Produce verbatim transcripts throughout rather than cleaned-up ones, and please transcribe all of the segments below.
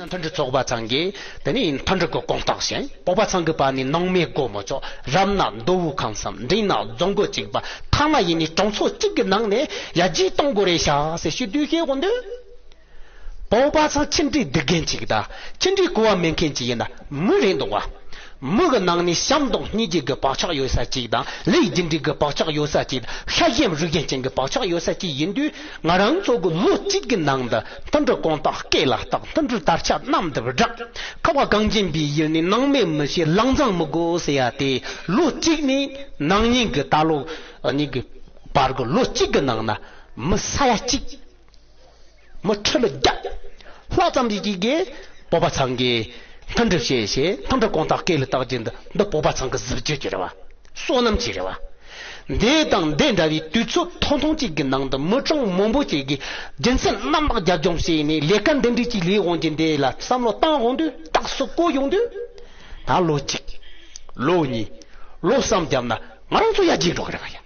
མཐུན་སྒྲིལ་ཚོགས་པ་ཚང་གིས་དེ་ནས་མཐུན་སྒྲིལ་གྱི་དགོངས་དག་བཞེས། བོད་པ་ཚང་གི་བར་ནས་ནང་མི་དགོས་མི་ཆོག་རབ་ན་མདོ་དབུས་ཁམས་གསུམ། འབྲིང་ན་རྫོང་ཁུལ་གཅིག་པ། ཐ་ན་ཡིན་ནའི་གྲོང་ཚོ་གཅིག་གི་ནང་ནས་ཡར་རྒྱས་གཏོང་དགོས་རེད་ཤག་ཟེར་ཞུ་འདོད་བཤད་དགོས་འདུག་བོད་པ་ཚང་ཆི་འདྲའི་སྡུག་རྒན་ཅིག་དང་ཆི་འདྲའི་གོ་བ་མེད་མཁན་ཅིག་ཡིན་ན་མི་རེད་འདུག་བ། མི་གི་ནང་ནས་ཞབས་འདོགས་སྙིང་རྗེ་གི་བག་ཆགས་ཡོད་ས་ཅིག་དང་། ལས་རྒྱུ་འབྲས་གི་བག་ཆགས་ཡོད་ས་ཅིག་དང་། ཤ་ཞེན་རུས་ཞེན་ཅན་གི་བག་ཆགས་ཡོད་ས་ཅིག་ཡིན་དུས། ང་རང་ཚོ་གི་ལོ་གཅིག་གི་ནང་དུ་མཐུན་སྒྲིལ་དགོངས་དག་སྐེ་ལ་བཏགས། མཐུན་སྒྲིལ་དར་ཆ་གནམ་དུ་བསྒྲགས། ཁ་བ་གངས་ཅན་པའི་ཡུལ་ནས་ནང་མི་མི་ཤེས། ལང་ཚང་མི་དགོས་ཟེར་ཡ་དེ། ལོ་གཅིག་ནས་ནང་ཉིན་གི་ད་ལོ་གཉིས་ཀྱི་བར་གྱི་ལོ་གཅིག་གི་ནང་ན་མི་ས་ཡ་གཅིག་མི་ཁྲི་ལ་བརྒྱ་ལྷག་ཙམ་ཞིག་གིས་བོད་པ་ཚང་གི་མཐུན་སྒྲིལ་བྱེད་བྱེད། མཐུན་སྒྲིལ་དགོངས་དག་སྐེ་ལ་བཏགས་རྒྱུ་འདི། འདི་བོད་པ་ཚང་གི་གཟི་བརྗིད་ཅིག་རེད་བ། བསོད་ནམས་ཅིག་རེད་བ། འདི་དང་འདི་འདྲ་བའི་དུས་ཚོད་ཐུང་ཐུང་ཅིག་གི་ནང་དུ་མི་གྲངས་མང་པོ་ཅིག་གིས་རྒྱུ་མཚན་རྣམ་དག་རྒྱབ་ལྗོངས་བྱས་ནས་ལས་ཀ་འདི་འདྲ་ཅིག་ལས་འོང་རྒྱུ་འདི་ལ་བསམ་བློ་བཏང་འོང་དུས། རྟགས་སུ་བཀོད་ཡོང་དུས། ད་ལོ་གཅིག་ལོ་གཉིས། ལོ་གསུམ་བརྒྱབ་ན་ང་རང་ཚོ་ཡར་རྒྱས་འགྲོ་གི་རེད་བ་ཡ།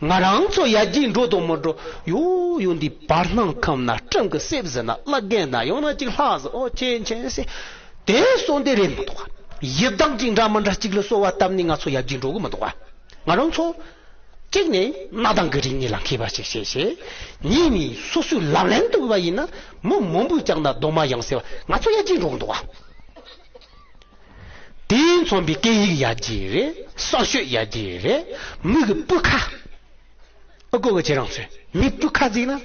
ང་རང་ཚོ་ཡར་རྒྱས་འགྲོ་དང་མི་འགྲོ་ཡོད་ཡོད་འདི། བར་སྣང་ཁམས་ན་སྤྲིན་གྱི་གསེབ་ཟིན་ན། བླ་རྒན་ན་ཡང་ན་ཅིག་ལྷ་ཟེར། ཨོ་ཆེན་ཆེན་ཟེར། དེ་གསོལ་འདེབས་རེད་མི་འདུག་ག་ཡི་དམ་ཅིག་འདྲ་མི་འདྲ་ཅིག་ལ་གསོལ་བ་བཏབ་ནས་ང་ཚོ་ཡར་རྒྱས་འགྲོ་གི་མི་འདུག་ག་ང་རང་ཚོ་གཅིག་ནས་གནའ་དེང་གི་རིག་གནས་ལ་མཁས་པ་ཞིག་བྱེད་བྱེད། གཉིས་ནས་སོ་སོའི་ལག་ལེན་དུ་བ་ཡིན་ན་མི་མང་པོའི་ཀྱང་ན་གདོང་མ་ཡང་ཟེར་བ། ང་ཚོ་ཡར་རྒྱས་འགྲོ་གི་འདུག་ག་དེས་མཚོན་པའི་སྐད་ཡིག་ཡར་རྒྱས་རེད། གསར་ཤོས་ཡར་རྒྱས་རེད། མི་གི་སྤུས་ཁ། ཨ་ཀོ་གི་ཁྱེད་རང་ཚོས་མི་སྤུས་ཁ་ཟིག་ན།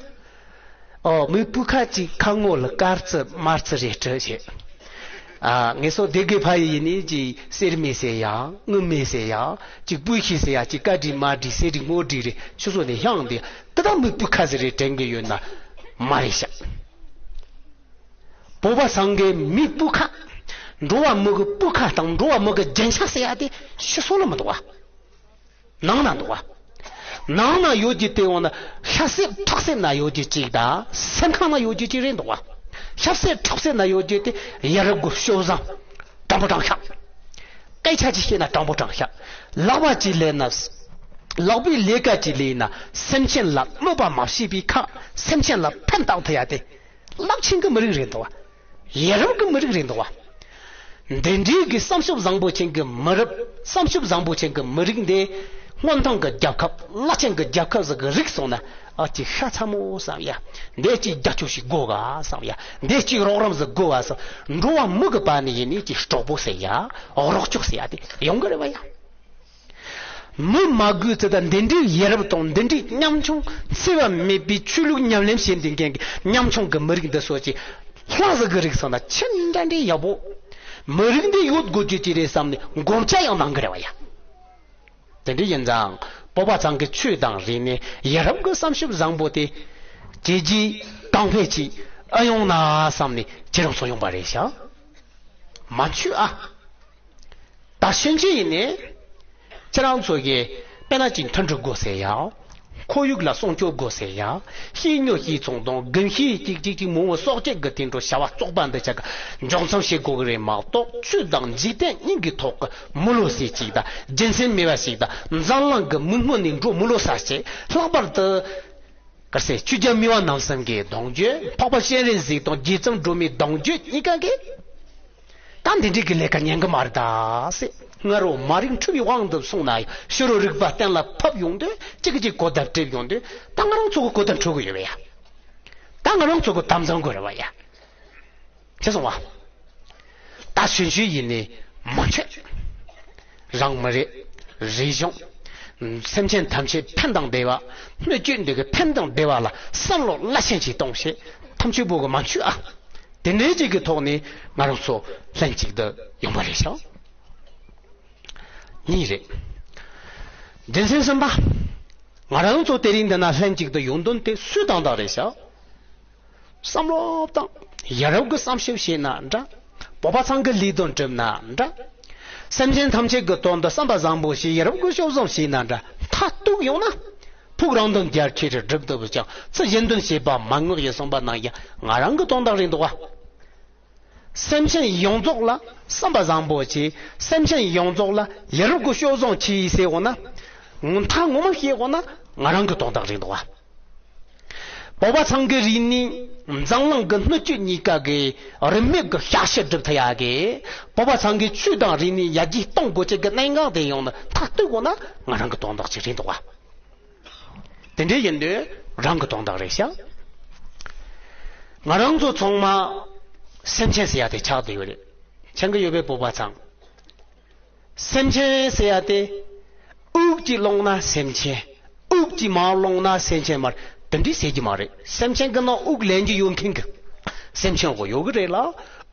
ཨོ་མི་སྤུས་ཁ་ཅིག་ཁ་ངོ་ལ་དཀར་རྩི་དམར་རྩི་རེ་སྤྲས་བྱས། ཨ་ངེད་ཚོ་སྡེ་དགེ་ཕ་ཡི་ཡིན་ནི་ཅིག་གསེར་མི་ཟེར་ཡ། དངུལ་མི་ཟེར་ཡ། ཅིག་སྤུས་ཤི་ཟེར་ཡ། ཅིག་དཀར་དྲི་དམར་དྲི་སེར་དྲི་སྔོ་དྲི་རེ་ཆུ་ཚོད་ནས་ཤང་དེ་ཏི་ད་མི་སྤུས་ཁ་ཟིག་རེ་དྲན་གི་ཡོད་ན་མ་རེད་ཤག་བོད་པ་ཚང་གི་མི་སྤུས་ཁ། འགྲོ་བ་མི་གི་སྤུས་ཁ་དང་འགྲོ་བ་མི་གི་རྒྱན་ཆ་ཟེར་ཡ་དེ་ཕྱི་སོ་ལ་མི་འདུག་བ། ནང་ན་འདུག་བ། ནང་ན་ཡོད་རྒྱུ་དེ་འོ་ན་ཤ་གསེབ་ཁྲག་གསེབ་ན་ཡོད་རྒྱུ་གཅིག་དང་སེམས་ཁང་ན་ཡོད་རྒྱུ་གཅིག་རེད་འདུག་བ། ཤ་གསེབ་ཁྲག་གསེབ་ན་ཡོད་རྒྱུ་དེ་ཡ་རབས་གི་སྤྱོད་བཟང་དྲང་པོ་དྲང་ཤག་སྐད་ཆ་ཅིག་བཤད་ན་དྲང་པོ་དྲང་ཤག་ལག་པ་ཅིག་ལས་ན། ལག་པའི་ལས་ཀ་ཅིག་ལས་ན་སེམས་ཅན་ལ་གནོད་པ་མ་བྱས་པའི་ཁ། སེམས་ཅན་ལ་ཕན་བཏགས་ཐུབ་ཡ་དེ། རླབས་ཆེན་གྱི་མི་རིགས་རེད་འདུག་བ། ཡ་རབས་ཀྱི་མི་རིགས་རེད་འདུག་བ། འདི་འདྲའི་གི་བསམ་ཤེས་བཟང་པོ་ཅན་གྱི་མི་རབས། བསམ་ཤེས་བཟང་པོ་ཅན་གྱི་མི་རིགས་འདི་སྔོན་ཐོན་གྱི་རྒྱལ་ཁབ། རླབས་ཆེན་གྱི་རྒྱལ་ཁབ་ཟིག་གི་རིགས་སོང་ན། ཨ་ཅིག་ཤ་ཚ་མོ་བསམ་ཡ། འདི་ཅིག་རྒྱབ་སྐྱོར་ཞིག་དགོས་ག་བསམ་ཡ། འདི་ཅིག་རོགས་རམ་ཟིག་དགོས་ག་བསམ། འགྲོ་བ་མི་གི་བར་ནས་ཡིན་ནི་ཅིག་གྲོགས་པོ་ཟེར་ཡ། རོགས་སྐྱོར་ཟེར་ཡ་དེ་ཡོང་གི་རེད་བ་ཡ། མི་མ་དགོས་ཚེ་ད་འདི་འདྲའི་ཡ་རབས་དང་འདི་འདྲའི་ཉམ་ཆུང་། འཚེ་བ་མེད་པའི་ཆོས་ལུགས་ཉམས་ལེན་བྱེད་འདི་མཁན་གྱི་ཉམ་ཆུང་གི་མི་རིགས་འདི་སོགས་ཀྱི་ལྷ་ཟིག་གི་རིགས་སོང་ན་ཆི་འདྲ་འདྲའི་ཡག་པོ། མི་རིགས་འདི་ཡོད་དགོས་རྒྱུ་ཅི་རེད་བསམ་ནས་མགོ་བཅག་ཡང་གནང་གི་རེད་བ་ཡ། དེ་འདྲ་ཡིན་ཙང་བོད་པ་ཚང་གི་ཆོས་དང་རིག་གནས་ཡ་རབས་ཀྱི་བསམ་ཤེས་བཟང་པོ་དེ་ཇེ་ཇེ་གོང་འཕེལ་ཅིག་ཨ་ཡོང་ན་བསམ་ནས་ཁྱེད་རང་ཚོ་ཡོང་པ་རེད་ཤག་མ་འཆུག་ཨ། ད་ཕྱིན་ཆད་ཡིན་ནའི་ཁྱེད་རང་ཚོ་གིས་དཔེར་ན་ཅིག་མཐུན་སྒྲིལ་དགོས་ཟེར་ཡ། ཁོར་ཡུག་ལ་སྲུང་སྐྱོབ་དགོས་ཟེར་ཡ། ཤེས་ཉོ་ཤེས་ཚོང་དང་དགུན་ཤེས་ཅིག་ཅིག་ཅིག་མང་བོ་གསོག་ཅེས་ཀྱི་དེ་འགྲོ་བྱ་བ་བཙོག་པ་འདི་ཆ་ག་འཇོག་མཚམས་བྱེད་དགོས་ཀྱི་རེད་མ་གཏོགས། ཆོས་དང་འཇིག་རྟེན་གཉིས་ཀྱི་ཐོག་གི་མི་ལོ་ཟེར་ཅིག་དང་རྒྱུ་མཚན་མེད་པ་ཞིག་དང་འཛམ་གླིང་གི་མིག་སྔུན་ནས་འགྲོ་མི་ལོ་ས་ཞིག་ལྷག་པར་དུ། ག་རེ་ཟེར། ཆོས་རྒྱལ་མི་དབང་རྣམ་གསུམ་གྱི་གདུང་རྒྱུད། འཕགས་པ་སྤྱན་རས་གཟིགས་དང་རྗེ་བཙུན་སྒྲོལ་མའི་གདུང་རྒྱུད་གཉིས་ཀ་གིས། ད་འདི་འདྲའི་གི་ལས་ཀ་ཉན་གི་མ་རེད་ད་ཟེར། སྔ་རོ་མ་རིག་འཁྲུལ་བའི་དབང་དུ་སོང་ན་ཕྱི་རོ་རིག་པ་གཏན་ལ་ཕབ་ཡོང་དུས་གཅིག་གིས་གཅིག་གོ་བརྡ་སྤྲད་ཡོང་དུས། ད་ང་རང་ཚོ་གི་གོ་བརྡ་འཕྲོད་གི་ཡོད་པ་ཡ། ད་ང་རང་ཚོ་གི་དམ་བཟང་དགོས་རེད་བ་ཡ། ཅི་སོང་བ། ད་གཞོན་གཞོན་ཡིན་ནི་མ་འཆད། རང་མི་རིགས། རིག་གཞུང་། སེམས་ཅན་ཐམས་ཅད་ཕན་དང་བདེ་བ། སྣོད་བཅུད་འདི་གི་ཕན་དང་བདེ་བ་ལ་བསམ་བློ་རླབས་ཆེན་ཞིག་གཏོང་ཞེས་ཐམས་ཅད་པོ་གི་མ་འཆུག་ཨ། དེ་འདྲའི་ཅིག་གི་ཐོག་ནས་ང་རང་ཚོ་ལྷན་ཅིག་ཏུ་ཡོང་པ་རེད་ཤག་གཉིས་རེད། རྒྱུ་མཚན་གསུམ་པ། ང་རང་ཚོ་དེ་རིང་འདི་ན་ལྷན་ཅིག་ཏུ་ཡོང་དོན་དེ་སུས་དང་དག་རེད་ཤག་བསམ་བློ་བཏང་། ཡ་རབས་ཀྱི་བསམ་ཤེས་བྱས་ན་འདྲ། བོད་པ་ཚང་གི་ལས་དོན་བསྒྲུབས་ན་འདྲ། སེམས་ཅན་ཐམས་ཅད་ཀྱི་དོན་དུ་བསམ་པ་བཟང་པོ་ཞིག་ཡ་རབས་ཀྱི་སྤྱོད་བཟང་བྱས་ན་འདྲ། མཐར་གཏུགས་ཡོང་ན། ཕུགས་རང་དོན་རྒྱ་ཆེ་རུ་སྒྲུབ་ཐུབ་ཀྱང་ཚུལ་གཞན་དོན་བྱེད་པ་མན་ངག་ཡིན་གསུངས་པ་ནང་བཞིན་ང་རང་གི་དོན་དག་རེད་འདུག་བ། སེམས་ཅན་ཡོངས་རྫོགས་ལ་བསམ་པ་བཟང་པོ་བྱས། སེམས་ཅན་ཡོངས་རྫོགས་ལ་ཡ་རབས་ཀྱི་སྤྱོད་བཟང་བྱས་ཟེར་འོ་ན། ངོ་མཐའ་ངོ་མ་བཤད་འོ་ན་ང་རང་གི་དོན་དག་རེད་འདུག་བ། བོད་པ་ཚང་གི་རིག་གནས་ འཛམ་གླིང་གི་སྣོད་བཅུད་གཉིས་ཀ་གི་རིན་མེད་ཀྱི་ཤ་ཤེད་སྒྲུབ་ཐུབ་ཡ་གི། བོད་པ་ཚང་གི་ཆོས་དང་རིག་གནས་ཡར་རྒྱས་གཏོང་དགོས་ཆེད་ཀྱི་གནད་འགག་དེ་ཡོང་ན་མཐའ་གཏུགས་དགོས་ན་ང་རང་གི་དོན་དག་ཅིག་རེད་འདུག་བ། དེ་འདྲ་ཡིན་དུས་རང་གི་དོན་དག་རེད་ཤག་ང་རང་ཚོ་ཚང་མ་སེམས་ཅན་ཟེར་ཡ་དེ་ཆགས་བསྡད་ཡོད་རེད། མཁྱེན་གྱི་ཡོད་པས་བོད་པ་ཚང་། སེམས་ཅན་ཟེར་ཡ་དེ། དབུགས་ཀྱིས་བླངས་ན་སེམས་ཅན། དབུགས་ཀྱིས་མ་བླངས་ན་སེམས་ཅན་མ་རེད། དེ་འདྲ་ཟེར་གྱི་མ་རེད། སེམས་ཅན་གྱི་ནང་དབུགས་ལེན་རྒྱུ་ཡོད་མཁན་གྱི་སེམས་ཅན་གོ་ཡོད་གི་རེད་ལ།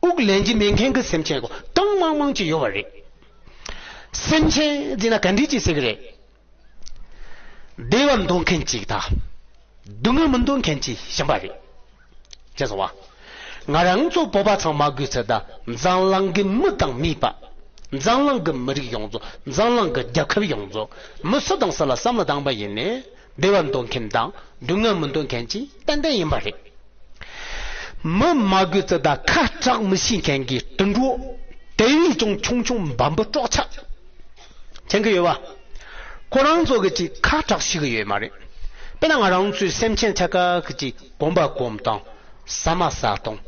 དབུགས་ལེན་རྒྱུ་མེད་མཁན་གྱི་སེམས་ཅན་གོ་གྲངས་མང་མང་ཅིག་ཡོད་པ་རེད། སེམས་ཅན་ཟེར་ན་ག་འདྲ་ཅིག་ཟེར་གི་རེད། བདེ་བ་འདོད་མཁན་གཅིག་དང་། སྡུག་བསྔལ་མི་འདོད་མཁན་གཅིག་གཞན་པ་རེད། ཅེས་སོ་བ། ང་རང་ཚོ་བོད་པ་ཚང་མ་དགོས་ཚུལ་དང་འཛམ་གླིང་གི་མི་དང་མིས་པ། འཛམ་གླིང་གི་མི་རིགས་ཡོངས་རྫོགས། འཛམ་གླིང་གི་རྒྱལ་ཁབ་ཡོངས་རྫོགས། མི་སུ་དང་སུ་ལ་བསམ་བློ་བཏང་པ་ཡིན་ནའི་བདེ་བ་འདོད་མཁན་དང་སྡུག་བསྔལ་མི་འདོད་མཁན་གཅིག་ཏན་ཏན་ཡིན་པ་རེད། མི་མ་དགོས་ཚུལ་དང་ཁ་གྲག་མི་ཤེས་མཁན་གྱི་དུད་འགྲོ། དེ་བས་ཀྱང་ཆུང་ཆུང་འབའ་འབུ་སྲོག་ཆགས། མཁྱེན་གྱི་ཡོད་པ། ཁོ་རང་ཚོ་གི་ཅིག་ཁ་གྲག་ཤེས་གི་ཡོད་མ་རེད། དཔེར་ན་ང་རང་ཚོའི་སེམས་ཅན་ཆ་ག་གི་ཅིག་གོམ་པ་གོམ་སྟངས། ཟ་མ་ཟ་སྟངས།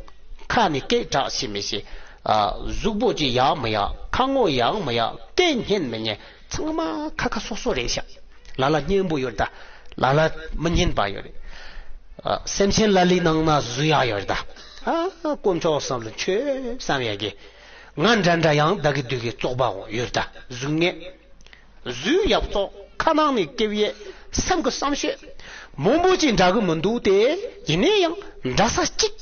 ཁ་ནས་སྐད་གྲག་ཤེས་མི་ཤེས། ཨ། གཟུགས་པོ་ཅིག་ཡག་མི་ཡག་ཁ་ངོ་ཡག་མི་ཡག་སྐད་སྙན་མི་སྙན་ཚང་མ་ཁ་ཁ་སོ་སོ་རེད་ཤག་ལ་ལ་སྙན་པོ་ཡོད་ད། ལ་ལ་མི་སྙན་པ་ཡོད་རེད། ཨ། སེམས་ཅན་ལ་ལའི་ནང་ན་གཟུགས་ཡག་ཡོད་རེད་ད། ཨ། དཀོན་མཆོག་གསུམ་ལ་མཆོད་བསམ་ཡག་གི། ང་འདྲ་འདྲ་ཡང་བདག་གི་སྡུག་གི་བཙོག་པའོ་ཡོད་ད་གཟུགས་ངན། གཟུགས་ཡག་བཙོག་ཁ་ནང་ནས་སྐྱེ་བའི་སེམས་ཀྱི་བསམ་ཤེས། མང་པོ་ཅིག་འདྲ་གི་མི་འདུག་སྟེ། ཡིན་ན་ཡང་འདྲ་ས་གཅིག་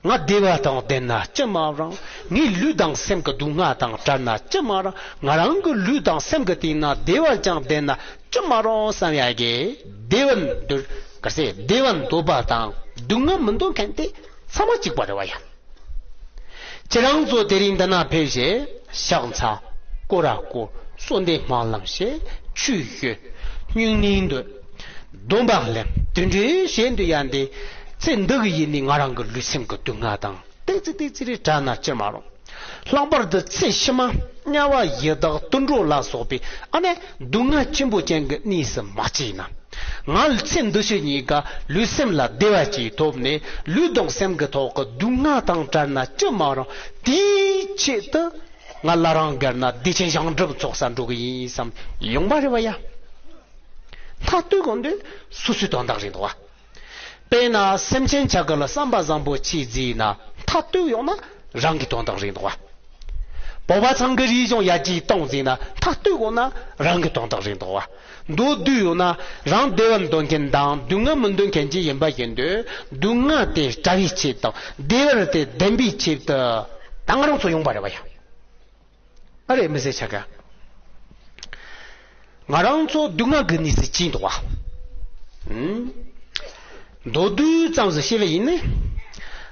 ང་བདེ་བ་དང་ལྡན་ན་ཅི་མ་རུང་། ངའི་ལུས་དང་སེམས་ཀྱི་སྡུག་བསྔལ་དང་བྲལ་ན་ཅི་མ་རུང་། ང་རང་གི་ལུས་དང་སེམས་ཀྱི་སྟེང་ན་བདེ་བ་ཅང་ལྡན་ན་ཅི་མ་རུང་བསམ་ཡ་གི། བདེ་བ་འདོད། ག་ཚད་བདེ་བ་འདོད་པ་དང་སྡུག་བསྔལ་མི་འདོད་མཁན་དེ་ཚང་མ་གཅིག་པ་རེད་བ་ཡ། ཁྱེད་རང་ཚོ་དེ་རིང་འདི་ན་ཕེབས་བྱས་ཕྱག་འཚལ། སྐོར་ར་བསྐོར། གསོལ་འདེབས་སྨོན་ལམ་བྱས། ཆོས་ཞུ། སྨྱུང་གནས་འདོན། སྡོམ་པ་ལེན། དེ་འདྲའི་བྱས་འདི་ཡ་འདི། ཚེ་འདི་གི་ཡིན་ནི་ང་རང་གི་ལུས་སེམས་ཀྱི་སྡུག་བསྔལ་དང་ཏོག་ཙི་ཏོག་ཙི་རེ་བྲལ་ན་ཅི་མ་རུང་། ལྷག་པར་དུ་ཚེ་ཕྱི་མ་དམྱལ་བ་ཡི་དྭགས་དུད་འགྲོ་ལ་སོགས་པའི་ཨ་ནི་སྡུག་བསྔལ་ཆེན་པོ་ཅན་གྱི་གནས་སུ་མ་སྐྱེས་ན། ང་ཚེ་འདི་ཕྱི་གཉིས་ཀ་ལུས་སེམས་ལ་བདེ་བ་ཅིག་ཐོབ་ནས་ལུས་དང་སེམས་ཀྱི་ཐོག་གི་སྡུག་བསྔལ་དང་བྲལ་ན་ཅི་མ་རུང་། དེའི་ཆེད་དུ་ང་བླ་རང་སྒར་ན་བདེ་ཆེན་ཞིང་སྒྲུབ་ཚོགས་ས་འགྲོ་གི་ཡིན་བསམ་ཡོང་པ་རེད་བ་ཡ། མཐའ་གཏུགས་དགོས་འདོད་སོ་སོའི་དོན་དག་རེད་འདུག་བ། དཔེར་ན་སེམས་ཅན་ཆ་ག་ལ་བསམ་པ་བཟང་པོ་ཆེ་བརྩིས་ན་མཐའ་གཏུགས་ཡོང་ན་རང་གི་དོན་དག་རེད་འདུག་བ། བོད་པ་ཚང་གི་རིག་གཞུང་ཡར་རྒྱས་གཏོང་བརྩིས་ན་མཐའ་གཏུགས་ཡོང་ན་རང་གི་དོན་དག་རེད་འདུག་བ། མདོར་བསྡུས་ཡོང་ན་རང་བདེ་བ་འདོད་མཁན་དང་སྡུག་བསྔལ་མི་འདོད་མཁན་གཅིག་ཡིན་པ་བཞིན་དུ་སྡུག་བསྔལ་དེ་བྲལ་བའི་ཆེད་དང་བདེ་བ་དེ་ལྡན་པའི་ཆེད་དུ་ད་ང་རང་ཚོ་ཡོང་པ་རེད་བ་ཡ། ཨ་རེ་མི་ཟེར་ཆ་ག་ང་རང་ཚོ་སྡུག་བསྔལ་གྱི་གནས་སུ་སྐྱེས་འདུག་བ། ཨུམ། མདོར་བསྡུས་ཙམ་ཞིག་བཤད་པ་ཡིན་ན།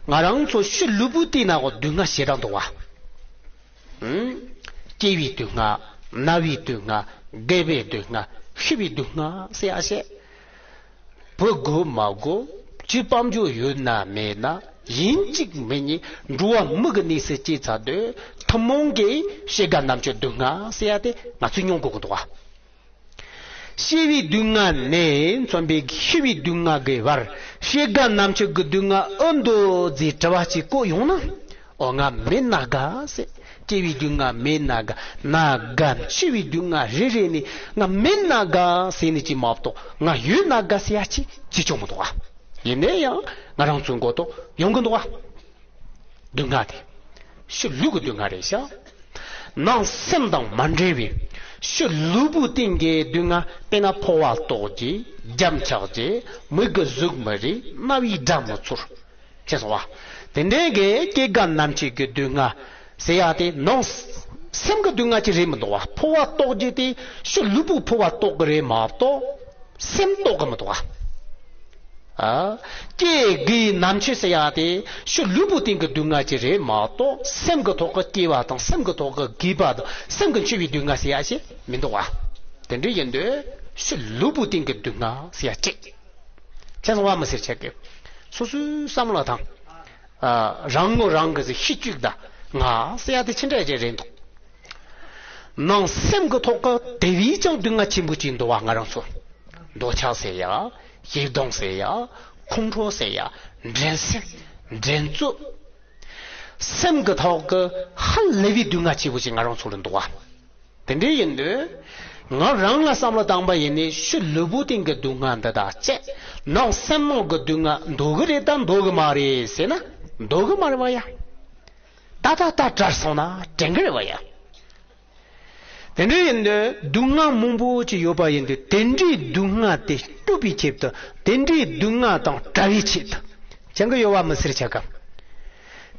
ང་རང་ཚོ་ཕྱི་ལུས་པོ་དེ་ན་གོ་སྡུག་བསྔལ་ཞེ་དྲག་འདུག་བ། ཨུམ། སྐྱེ་བའི་སྡུག་བསྔལ། ན་བའི་སྡུག་བསྔལ། རྒས་པའི་སྡུག་བསྔལ། ཤི་བའི་སྡུག་བསྔལ་ཟེར་ཡ་བཤད། བུ་དགོས་མ་དགོས་ཅི་དཔལ་འབྱོར་ཡོད་ན་མེད་ན་ཡིན་གཅིག་མིན་གཉིས་འགྲོ་བ་མི་གི་གནས་སུ་སྐྱེས་ཚར་དུས་ཐུན་མོང་གི་སྐྱེ་རྒ་ན་འཆི་སྡུག་བསྔལ་ཟེར་ཡ་དེ་ང་ཚོས་མྱོང་དགོས་ཀྱི་འདུག་བ། སྐྱེ་བའི་སྡུག་བསྔལ་ནས་མཚོན་པའི་ཤི་བའི་སྡུག་བསྔལ་གྱི་བར་སྐྱེ་རྒ་ན་འཆི་གི་སྡུག་བསྔལ་ཨེ་འདུག་ཟེར་དྲི་བ་ཅིག་བཀོད་ཡོང་ན། འོ་ང་མེད་ན་དགའ་ཟེར། སྐྱེ་བའི་སྡུག་བསྔལ་མེད་ན་དགའ། ན་དགའ་འཆི་བའི་སྡུག་བསྔལ་རེ་རེ་ནས་ང་མེད་ན་དགའ་ཟེར་ནས་ཅི་མ་གཏོགས་ང་ཡོད་ན་དགའ་ཟེར་ཡ་ཅི་ཅི་ཅུང་མི་འདུག་ཨ། ཡིན་ནའི་ཡང་ང་རང་ཚོའི་མགོ་ཐོག་ཡོང་གི་འདུག་ཨ། སྡུག་བསྔལ་དེ་ཕྱི་ལུས་ཀྱི་སྡུག་བསྔལ་རེད་ཤག་ནང་སེམས་དང་མ་འབྲེལ་བའི་ཕྱི་ལུས་པོའི་སྟེང་གི་སྡུག་བསྔལ། དཔེར་ན་ཕོ་བ་ལྟོགས་རྒྱུ། རྒྱབ་འཁྱག་རྒྱུ། མིག་གི་གཟུགས་མི་རིག་རྣ་བའི་སྒྲ་མི་ཚོར། ཅེས་སོ་བ། དེ་འདྲའི་གི་སྐྱེ་རྒ་ན་འཆི་གི་སྡུག་བསྔལ་ཟེར་ཡ་དེ་ནང་སེམས་ཀྱི་སྡུག་བསྔལ་ཅིག་རེད་མི་འདུག་བ། ཕོ་བ་ལྟོགས་རྒྱུ་དེ་ཕྱི་ལུས་པོའི་ཕོ་བ་ལྟོགས་ཀྱི་རེད་མ་གཏོགས་སེམས་ལྟོགས་ཀྱི་མི་འདུག་བ། ཨ། སྐྱེ་རྒས་ན་འཆི་ཟེར་ཡ་དེ་ཕྱི་ལུས་པོའི་སྟེང་གི་སྡུག་བསྔལ་ཅིག་རེད་མ་གཏོགས་སེམས་ཀྱི་ཐོག་གི་སྐྱེ་བ་དང་སེམས་ཀྱི་ཐོག་གི་རྒས་པ་དང་སེམས་ཀྱི་འཆི་བའི་སྡུག་བསྔལ་ཟེར་ཡ་ཞིག་མི་འདུག་བ། དེ་འདྲ་ཡིན་དུས་ཕྱི་ལུས་པོའི་སྟེང་གི་སྡུག་བསྔལ་ཟེར་ཡ་གཅིག་ཁྱེད་ཚོ་བ་མི་ཟེར་ཆེ་གི། སོ་སོའི་བསམ་བློ་དང་། ཨ། རང་ངོ་རང་གི་ཟེར་ཤེས་བཅུག་ད་ང་ཟེར་ཡ་དེ་ཅི་འདྲ་ཅིག་རེད་འདུག་ནང་སེམས་ཀྱི་ཐོག་གི་དེ་བས་ཀྱང་སྡུག་བསྔལ་ཆེན་པོ་ཅིག་འདུག་བ། ང་རང་ཚོ་འདོད་ཆགས་ཟེར་ཡ། ཞེ་སྡང་ཟེར་ཡ། ཁོང་ཁྲོ་ཟེར་ཡ། འགྲན་སེམས། འགྲན་རྩོད། སེམས་ཀྱི་ཐོག་གི་ཧ་ལས་པའི་སྡུག་བསྔལ་ཆེ་པོ་ཞིག་ང་རང་ཚོ་ལ་འདུག་བ། དེ་འདྲ་ཡིན་དུས། ང་རང་ལ་བསམ་བློ་བཏང་པ་ཡིན་ནའི་ཕྱི་ལུས་པོ་སྟེང་གི་སྡུག་བསྔལ་འདི་དག་བཅད། ནང་སེམས་ནང་གི་སྡུག་བསྔལ་འདུག་གི་རེད་དམ་འདུག་གི་མ་རེད་ཟེར་ན། འདུག་གི་མ་རེད་བ་ཡ། ད་ད་ད་དྲན་སོང་ན་དྲན་གི་རེད་བ་ཡ། དེ་འདྲ་ཡིན་དུས་སྡུག་བསྔལ་མང་པོ་ཅིག་ཡོད་པ་ཡིན་དུས། དེ་འདྲའི་སྡུག་བསྔལ་དེ་སྐྱོབ་པའི་ཆེད་དུ། དེ་འདྲའི་སྡུག་བསྔལ་དང་བྲལ་བའི་ཆེད་དུ། ཅང་གི་ཡོད་བ་མི་སེར་ཆ་ག་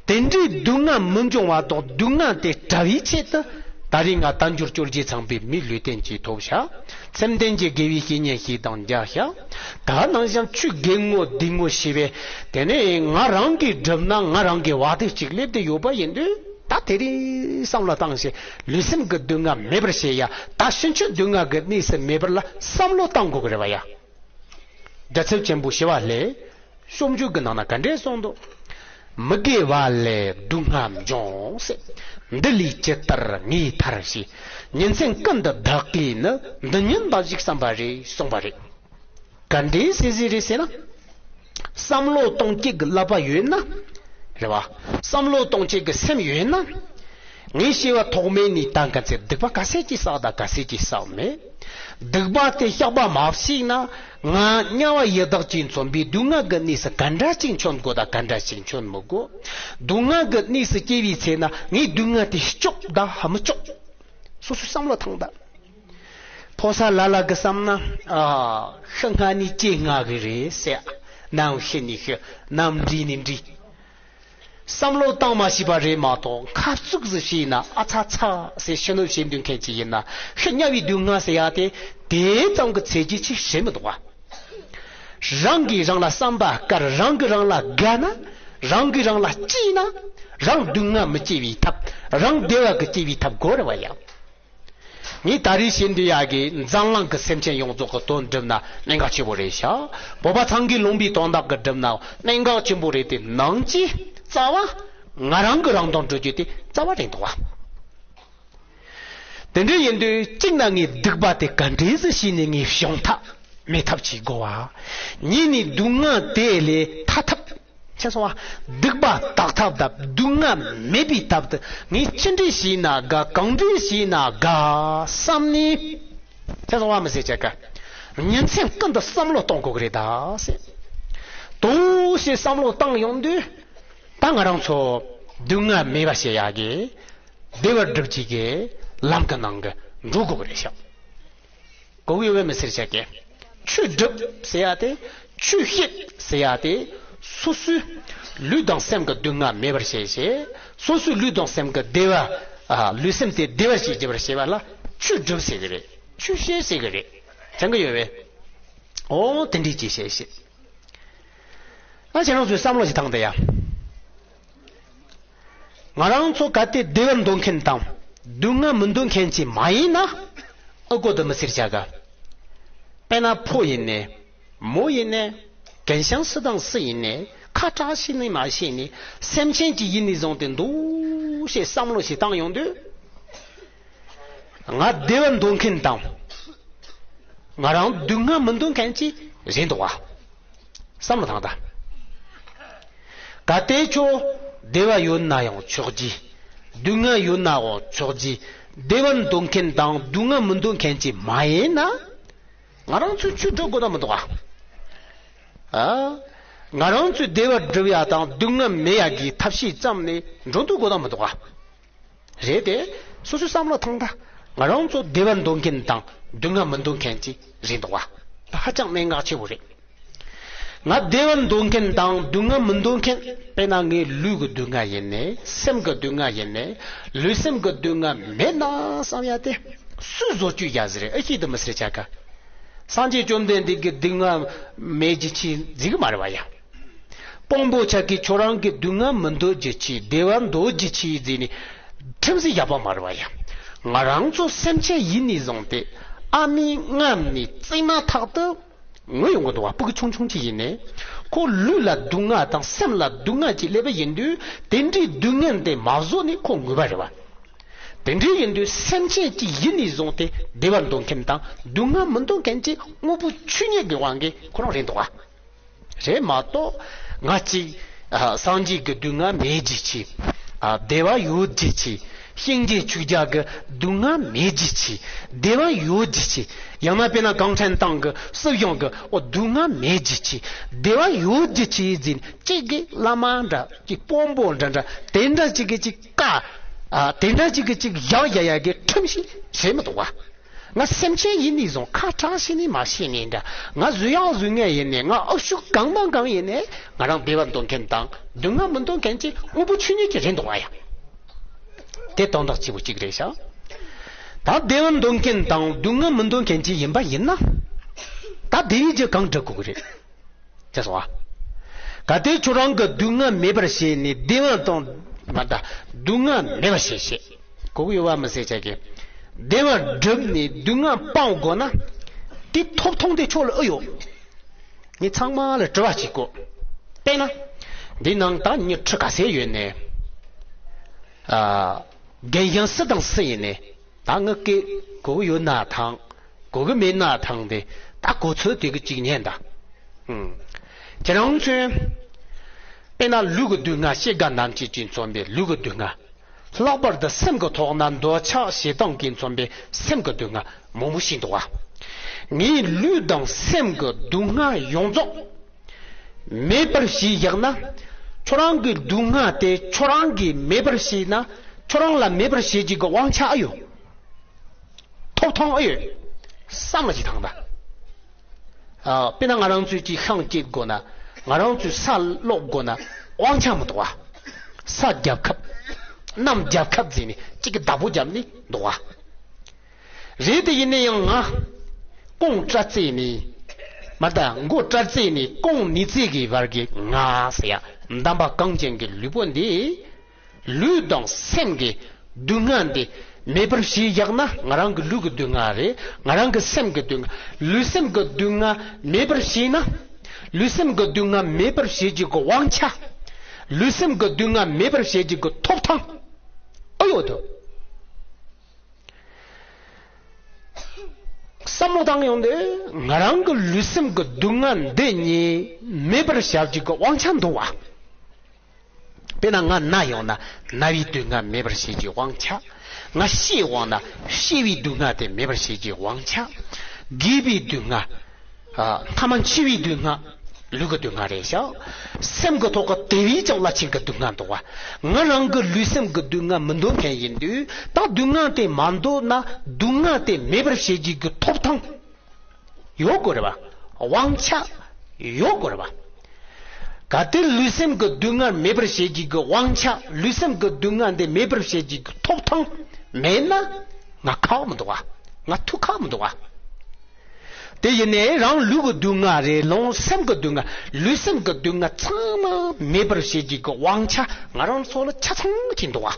དེ་འདྲའི་སྡུག་བསྔལ་མི་འབྱུང་བ་དང་སྡུག་བསྔལ་དེ་བྲལ་བའི་ཆེད་དུ། ད་རེས་ང་དལ་འབྱོར་བཅོ་བརྒྱད་ཚང་པའི་མི་ལུས་རྟེན་གཅིག་ཐོབ་ཤག་སེམས་ལྡན་གྱི་དགེ་བའི་བཤེས་གཉེན་ཞིག་དང་མཇལ་ཤག་ད་ནང་བཞིན་ཆོས་དགེ་བསྔོ་སྡིག་བསྔོ་ཞེས་པས། དེ་ནས་ང་རང་གིས་བསྒྲུབས་ན་ང་རང་གི་བ་དེ་གཅིག་སླེབས་ཏེ་ཡོད་པ་ཡིན་དུས། ད་དེ་རིང་བསམ་བློ་བཏང་ཞེས། ལུས་སེམས་ཀྱི་སྡུག་བསྔལ་མེད་པར་བྱེད་ཡ། ད་ཕྱིན་ཆད་སྡུག་བསྔལ་གྱི་གནས་སུ་མེད་པར་ལ་བསམ་བློ་བཏང་དགོས་ཀྱི་རེད་བ་ཡ། རྒྱལ་ཚབ་ཆེན་པོ་ཞི་བ་ལྷས་སྤྱོད་འཇུག་གི་ནང་ན་ག་འདྲས་གསུངས་འདུག་མི་དགེ་བ་ལས་སྡུག་བསྔལ་འབྱུང་ཟེར། འདི་ལས་ཇི་ལྟར་ངེས་ཐར་ཞེས། ཉིན་མཚན་ཀུན་ཏུ་བདག་གིས་ནི། འདི་ཉིད་འབའ་ཞིག་བསམ་པ་རེ་གསུངས་པ་རེད། ག་འདྲའི་ཟེར་ཟེར་རེད་ཟེར་ན། བསམ་བློ་གཏོང་བྱེད་ཀྱི་ཀླད་པ་ཡོད་ན། རེད་བ། བསམ་བློ་གཏོང་བྱེད་ཀྱི་སེམས་ཡོད་ན། ངས་བྱས་པ་ཐོག་མེད་ནས་ད་ག་ཚད་སྡིག་པ་ག་ཚད་ཅིག་བསགས་དང་ག་ཚད་ཅིག་བསགས་མེད། སྡིག་པ་དེ་བཤགས་པ་མ་བྱས་ན། ང་དམྱལ་བ་ཡི་དྭགས་ཀྱིས་མཚོན་པའི་སྡུག་བསྔལ་གྱི་གནས་སུ་ག་འདྲ་ཅིག་འབྱོན་དགོས་དང་ག་འདྲ་ཅིག་འབྱོན་མི་དགོས། སྡུག་བསྔལ་གྱི་གནས་སུ་སྐྱེ་བའི་ཚེ་ན་ངས་སྡུག་བསྔལ་དེ་སྐྱོབ་དང་མི་སྐྱོབ། སོ་སོས་བསམ་བློ་བཏང་དང་། ཕོ་གསར་ལ་ལ་གི་བསམ་ན། ཨ། ཤི་སྔ་ནས་སྐྱེ་སྔ་གི་རེད་ཟེར། ནམ་ཤི་ནས་ཤི། ནམ་འདྲིས་ནས་འདྲིས། བསམ་བློ་བཏང་མ་ཤེས་པ་རེད་མ་གཏོགས། ཁ་བཙུགས་སུ་བྱས་ན་ཨ་ཚ་ཚ་ཟེར་ཕྱི་སྣོད་བྱེད་འདོད་མཁན་ཅིག་ཡིན་ན། ཤི་དམྱལ་བའི་སྡུག་བསྔལ་ཟེར་ཡ་དེ་དེ་ཙམ་གྱི་ཚད་ཀྱི་ཅིག་ཞེ་མི་འདུག་བ། རང་གིས་རང་ལ་བསམ་པ་དཀར། རང་གིས་རང་ལ་དགའ་ན། རང་གིས་རང་ལ་སྐྱིད་ན། རང་སྡུག་བསྔལ་མི་སྐྱེ་བའི་ཐབས། རང་བདེ་བ་གི་སྐྱེ་བའི་ཐབས་དགོས་རེད་བ་ཡ། ངས་ད་རེས་བཤད་འདོད་ཡག་གི་འཛམ་གླིང་གི་སེམས་ཅན་ཡོངས་རྫོགས་ཀྱི་དོན་སྒྲུབ་ན་གནད་འགག་ཆེན་པོ་རེད་ཤག་བོད་པ་ཚང་གི་ལུང་པའི་དོན་དག་གི་སྒྲུབ་ན་གནད་འགག་ཆེན་པོ་རེད་དེ། ནང་གི་རྩ་བ་ང་རང་གི་རང་དོན་སྒྲུབ་རྒྱུ་དེ་རྩ་བ་རེད་འདུག་བ། དེ་འདྲ་ཡིན་དུས་གཅིག་ན་ངས་སྡིག་པ་དེ་ག་འདྲས་སུ་ཤེས་ནས་ངས་བྱང་ཐབས་མེད་ཐབས་བྱེད་དགོས་བ། གཉིས་ནས་སྡུག་བསྔལ་དེ་ལས་ཐར་ཐབས། ཁྱེད་ཚོ་བ། སྡིག་པ་དག་ཐབས་དང་སྡུག་བསྔལ་མེད་པའི་ཐབས་དེ་ངས་ཅི་འདྲས་བྱས་ན་དགའ། གང་འདྲས་བྱས་ན་དགའ་བསམ་ནས། ཁྱེད་ཚོ་བ་མི་ཟེར་བྱ་དགའ། ཉིན་མཚན་ཀུན་ཏུ་བསམ་བློ་གཏོང་དགོས་ཀྱི་རེད་ད་ཟེར། དུ་ཞེས་བསམ་བློ་བཏང་ཡོང་དུས། ད་ང་རང་ཚོ་སྡུག་བསྔལ་མེད་པ་བྱེད་ཡག་གི་བདེ་བར་སྒྲུབ་བྱེད་ཀྱི་ལམ་གྱི་ནང་གི་འགྲོ་དགོས་ཀྱི་རེད་ཤག་གོ་གི་ཡོད་པས་མི་ཟེར་བྱ་གི། ཆོས་སྒྲུབ་ཟེར་ཡ་དེ། ཆོས་བཤད་ཟེར་ཡ་དེ། སོ་སོའི་ལུས་དང་སེམས་ཀྱི་སྡུག་བསྔལ་མེད་པར་བྱེད་བྱེད། སོ་སོའི་ལུས་དང་སེམས་ཀྱི་བདེ་བ། ཨ། ལུས་སེམས་དེ་བདེ་བར་བྱེད་བྱེད་པར་བྱེད་པ་ལ་ཆོས་སྒྲུབ་ཟེར་གི་རེད། ཆོས་བཤད་ཟེར་གི་རེད། དྲན་གི་ཡོད་པས། ཨོ་དེ་འདྲའི་ཅིག་བཤད་བཤད། ཨ། ཁྱེད་རང་ཚོས་བསམ་བློ་ཞིག་བཏང་དང་ཡ། ང་རང་ཚོ་གལ་ཏེ་བདེ་བ་འདོད་མཁན་དང་སྡུག་བསྔལ་མི་འདོད་མཁན་ཅིག་མ་ཡིན་ན། ཨ་ཁུ་དེ་མི་ཟེར་བྱ་ག་དཔེར་ན་ཕོ་ཡིན་ནའི་མོ་ཡིན་ནའི་རྒན་ཤང་སུ་དང་སུ་ཡིན་ནའི་ཁ་གྲག་ཤེས་ནི་མ་ཤེས་ནི་སེམས་ཅན་ཅིག་ཡིན་ནི་བཟུང་སྟེ་འདུག་ཞེས་བསམ་བློ་ཞིག་བཏང་ཡོང་དུས། ང་བདེ་བ་འདོད་མཁན་དང་། ང་རང་སྡུག་བསྔལ་མི་འདོད་མཁན་ཅིག་རེད་འདུག་བ། བསམ་བློ་བཏང་དང་། གལ་ཏེ་ཁྱོད་བདེ་བ་ཡོད་ན་ཡང་ཆོག་གི། སྡུག་བསྔལ་ཡོད་ན་ཡང་ཆོག་གི། བདེ་བ་འདོད་མཁན་དང་སྡུག་བསྔལ་མི་འདོད་མཁན་ཅིག་མ་ཡིན་ན། ང་རང་ཚོས་ཆོས་སྒྲུབ་དགོས་ན་མི་འདུག་ཨ། ཨ། ང་རང་ཚོས་བདེ་བ་སྒྲུབ་ཡ་དང་སྡུག་བསྔལ་མེད་ཡ་གི་ཐབས་ཤེས་བརྩམས་ནས་འགྲོ་འདུག་དགོས་ན་མི་འདུག་ཨ། རེད་དེ། སོ་སོའི་བསམ་བློ་ཐང་ད། ང་རང་ཚོ་བདེ་བ་འདོད་མཁན་དང་སྡུག་བསྔལ་མི་འདོད་མཁན་ཅིག་རེད་འདུག་བ། ད་ཧ་ཅང་གནད་འགག་ཆེ་བོ་རེད། ང་བདེ་བ་འདོད་མཁན་དང་སྡུག་བསྔལ་མི་འདོད་མཁན། དཔེར་ན་ངའི་ལུས་ཀྱི་སྡུག་བསྔལ་ཡིན་ནའི་སེམས་ཀྱི་སྡུག་བསྔལ་ཡིན་ནའི་ལུས་སེམས་ཀྱི་སྡུག་བསྔལ་མེད་ན་བསམ་ཡ་དེ། སུས་བཟོ་བཅོས་ཡ་ཟེར་ཨེ་ཤེས་དུ་མི་ཟེར་ཆ་ག་སངས་རྒྱས་བཅོམ་ལྡན་འདས་ཀྱི་སྡུག་བསྔལ་མེད་ཀྱི་ཆེད་འཛིན་གི་མ་རེད་བ་ཡ། དཔང་པོ་ཆ་གིས་ཁྱོད་རང་གི་སྡུག་བསྔལ་མི་འདོད་རྒྱུ་ཆེད་བདེ་བ་འདོད་རྒྱུ་ཆེད་ཟེར་ནས་ཁྲིམས་སྲོལ་བཞག་པ་མ་རེད་བ་ཡ། ང་རང་ཚོ་སེམས་ཅན་ཡིན་ནས་བཟུང་སྟེ་ཨ་མའི་མངལ་ནས་བཙས་མ་ཐག་ཏུ་ངུ་ཡོང་གི་འདུག་བ། སྤུ་གུ་ཆུང་ཆུང་ཅིག་ཡིན་ནས་ཁོ་ལུས་ལ་སྡུག་བསྔལ་དང་སེམས་ལ་སྡུག་བསྔལ་ཅིག་སླེབས་པ་ཡིན་དུས་དེ་འདྲའི་སྡུག་བསྔལ་དེ་མ་བཟོད་ནས་ཁོ་ངུས་པ་རེད་བ། དེ་འདྲའི་ཡིན་དུས་སེམས་ཅན་ཅིག་ཡིན་ནས་བཟུང་སྟེ་བདེ་བ་འདོད་མཁན་དང་སྡུག་བསྔལ་མི་འདོད་མཁན་གྱི་དངོས་པོ་ཆོས་ཉིད་ཀྱི་དབང་གིས་ཁོ་རང་རེད་འདུག་བ། རེད་མ་གཏོགས་ང་གཅིག་ཨ་སངས་རྒྱས་ཀྱི་སྡུག་བསྔལ་མེད་བགྱིད་ཆེ། ཨ་བདེ་བ་ཡོད་བགྱིད་ཆེ། གཤིན་རྗེ་ཆོས་རྒྱལ་གྱི་སྡུག་བསྔལ་མེད་བགྱིད་ཆེ། བདེ་བ་ཡོད་བགྱིད་ཆེ། ཡང་ན་དཔེར་ན་གུང་ཁྲན་ཏང་གི་སྲིད་གཞུང་གི་འོ་སྡུག་བསྔལ་མེད་བགྱིད་ཆེ། བདེ་བ་ཡོད་བགྱིད་ཆེ་ཟེར་ནས་གཅིག་གི་བླ་མ་འདྲ་གཅིག་དཔོན་པོ་འདྲ་འདྲ་དེ་འདྲ་གཅིག་གི་གཅིག་བཀའ་ཨ་དེ་འདྲ་གཅིག་གི་གཅིག་བཞག་ཡ་ཡ་གི་ཁྲིམས་ཤིག་བྱེད་མི་འདུག་བ། ང་སེམས་ཅན་ཡིན་ནི་བཟུང་ཁ་གྲག་ཤེས་ནི་མ་ཤེས་ནི་འདྲ། ང་བཟོས་ཡག་བཟོས་ངེས་ཡིན་ནི། ང་ཨུ་ཤུ་གང་དང་གང་ཡིན་ནི། ང་རང་བདེ་བ་འདོད་མཁན་དང་སྡུག་བསྔལ་མི་འདོད་མཁན་གྱི་དངོས་པོ་ཆོས་ཉིད་ཀྱི་རེད་འདུག་ཨ་ཡ། དེ་དོན་དག་གཅིག་པུ་གཅིག་རེད་ཤག་ད་བདེ་བ་འདོད་མཁན་དང་སྡུག་བསྔལ་མི་འདོད་མཁན་གྱི་ཡིན་པ་ཡིན་ན། ད་བདེ་བའི་རྒྱུ་གང་སྒྲུབ་དགོས་ཀྱི་རེད། ཅེས་སོ། གལ་ཏེ་ཁྱོད་རང་གི་སྡུག་བསྔལ་མེད་པར་བྱས་ནས་བདེ་བ་དང་མ་ད་སྡུག་བསྔལ་མེད་པར་བྱེད་ཤེས། གོ་གི་ཡོད་པ་མི་ཟེར་ཆ་གི། བདེ་བ་བསྒྲུབས་ནས་སྡུག་བསྔལ་སྤང་དགོས་ན། དེ་ཐོབ་ཐང་དེ་ཁྱོད་ལ་ཨེ་ཡོད། ངས་ཚང་མ་ལ་དྲི་བ་གཅིག་གོ། དཔེར་ན། འདི་ནང་ད་མྱི་ཁྲི་ག་ཚད་ཡོད་ནས། ཨ། རྒན་གཞོན་སུ་དང་སུ་ཡིན་ནས། ད་ངི་སྐད་གོ་གི་ཡོད་ན་ཐང་། གོ་གི་མེད་ན་ཐང་དེ་ད་གོ་ཚོད་དེ་གི་གཅིག་ཉན་ད། ཨུམ། ཁྱེད་རང་ཚོས། དཔེར་ན་ལུས་ཀྱི་སྡུག་བསྔལ་སྐྱེ་རྒ་ན་འཆི་བཅས་མཚོན་པའི་ལུས་ཀྱི་སྡུག་བསྔལ། ལྷག་པར་དུ་སེམས་ཀྱི་ཐོག་ན་འདོད་ཆགས་ཞེ་སྡང་གིས་མཚོན་པའི་སེམས་ཀྱི་སྡུག་བསྔལ་མང་པོ་ཞིག་འདུག་བ། ངའི་ལུས་དང་སེམས་ཀྱི་སྡུག་བསྔལ་ཡོངས་རྫོགས། མེད་པར་བྱས་བཞག་ན། ཁྱོད་རང་གི་སྡུག་བསྔལ་དེ་ཁྱོད་རང་གིས་མེད་པར་བྱས་ན། ཁྱོད་རང་ལ་མེད་པར་བྱེད་རྒྱུ་གི་དབང་ཆ་ཨེ་ཡོད། ཐོབ་ཐང་ཨེ་ཡོད། བསམ་བློ་ཞིག་བཏང་ད། ཨ། དཔེར་ན་ང་རང་ཚོས་ཅིག་ཤིང་བཅད་དགོས་ན། ང་རང་ཚོས་ས་སློག་དགོས་ན་དབང་ཆ་མི་འདུག་བ། ས་རྒྱབ་ཁབ། གནམ་རྒྱབ་ཁབ་ཟེར་ནས་གཅིག་གི་བདག་པོ་རྒྱབ་ནས་འདུག་བ། རེད་དེ་ཡིན་ན་ཡང་ང་། རྐང་སྤྲ་རྩེ་ནས། མ་ད་མགོ་སྤྲ་རྩེ་ནས་རྐང་ནས་རྩེ་གི་བར་གྱི་ང་ཟེར་ཡ། འདམ་པ་གངས་ཅན་གྱི་ལུས་པོ་འདི། ལུས་དང་སེམས་ཀྱི་སྡུག་བསྔལ་འདི་མེད་པར་བྱས་བཞག་ན། ང་རང་གི་ལུས་ཀྱི་སྡུག་བསྔལ་རེད། ང་རང་གི་སེམས་ཀྱི་སྡུག་བསྔལ། ལུས་སེམས་ཀྱི་སྡུག་བསྔལ་མེད་པར་བྱས་ན། ལུས་སེམས་ཀྱི་སྡུག་བསྔལ་མེད་པར་བྱེད་རྒྱུ་གི་དབང་ཆ། ལུས་སེམས་ཀྱི་སྡུག་བསྔལ་མེད་པར་བྱེད་རྒྱུ་གི་ཐོབ་ཐང་ཨེ་ཡོད་དོ། བསམ་བློ་བཏང་ཡོང་དུས་ང་རང་གི་ལུས་སེམས་ཀྱི་སྡུག་བསྔལ་འདི་གཉིས་མེད་པར་བྱ་རྒྱུ་གི་དབང་ཆ་འདུག་བ། དཔེར་ན་ང་ན་ཡོང་ན་ན་བའི་སྡུག་བསྔལ་མེད་པར་བྱེད་རྒྱུའི་དབང་ཆ། ང་ཤི་འོང་ན་ཤི་བའི་སྡུག་བསྔལ་དེ་མེད་པར་བྱེད་རྒྱུའི་དབང་ཆ། རྒས་པའི་སྡུག་བསྔལ། ཨ། མཐའ་མ་འཆི་བའི་སྡུག་བསྔལ། ལུས་ཀྱི་སྡུག་བསྔལ་རེད་ཤག་སེམས་ཀྱི་ཐོག་གི་དེ་བས་ཀྱང་རླབས་ཆེན་གྱི་སྡུག་བསྔལ་འདུག་བ། ང་རང་གི་ལུས་སེམས་ཀྱི་སྡུག་བསྔལ་མི་འདོད་མཁན་ཡིན་དུས། ད་སྡུག་བསྔལ་དེ་མ་འདོད་ན་སྡུག་བསྔལ་དེ་མེད་པར་བྱེད་རྒྱུ་གི་ཐོབ་ཐང་ཡོད་དགོས་རེད་བ། དབང་ཆ་ཡོད་དགོས་རེད་བ། གལ་ཏེ་ལུས་སེམས་ཀྱི་སྡུག་བསྔལ་མེད་པར་བྱེད་རྒྱུ་གི་དབང་ཆ། ལུས་སེམས་ཀྱི་སྡུག་བསྔལ་འདི་མེད་པར་བྱེད་རྒྱུ་གི་ཐོབ་ཐང་མེད་ན། ང་ཁག་མི་འདུག་བ། ང་ཐུགས་ཁག་མི་འདུག་བ། དེ་ཡིན་ནའི་རང་ལུས་ཀྱི་སྡུག་བསྔལ་རེད། ལུས་སེམས་ཀྱི་སྡུག་བསྔལ། ལུས་སེམས་ཀྱི་སྡུག་བསྔལ་ཚང་མ་མེད་པར་བྱེད་རྒྱུ་གི་དབང་ཆ་ང་རང་ཚོ་ལ་ཆ་ཚང་གཅིག་འདུག་བ།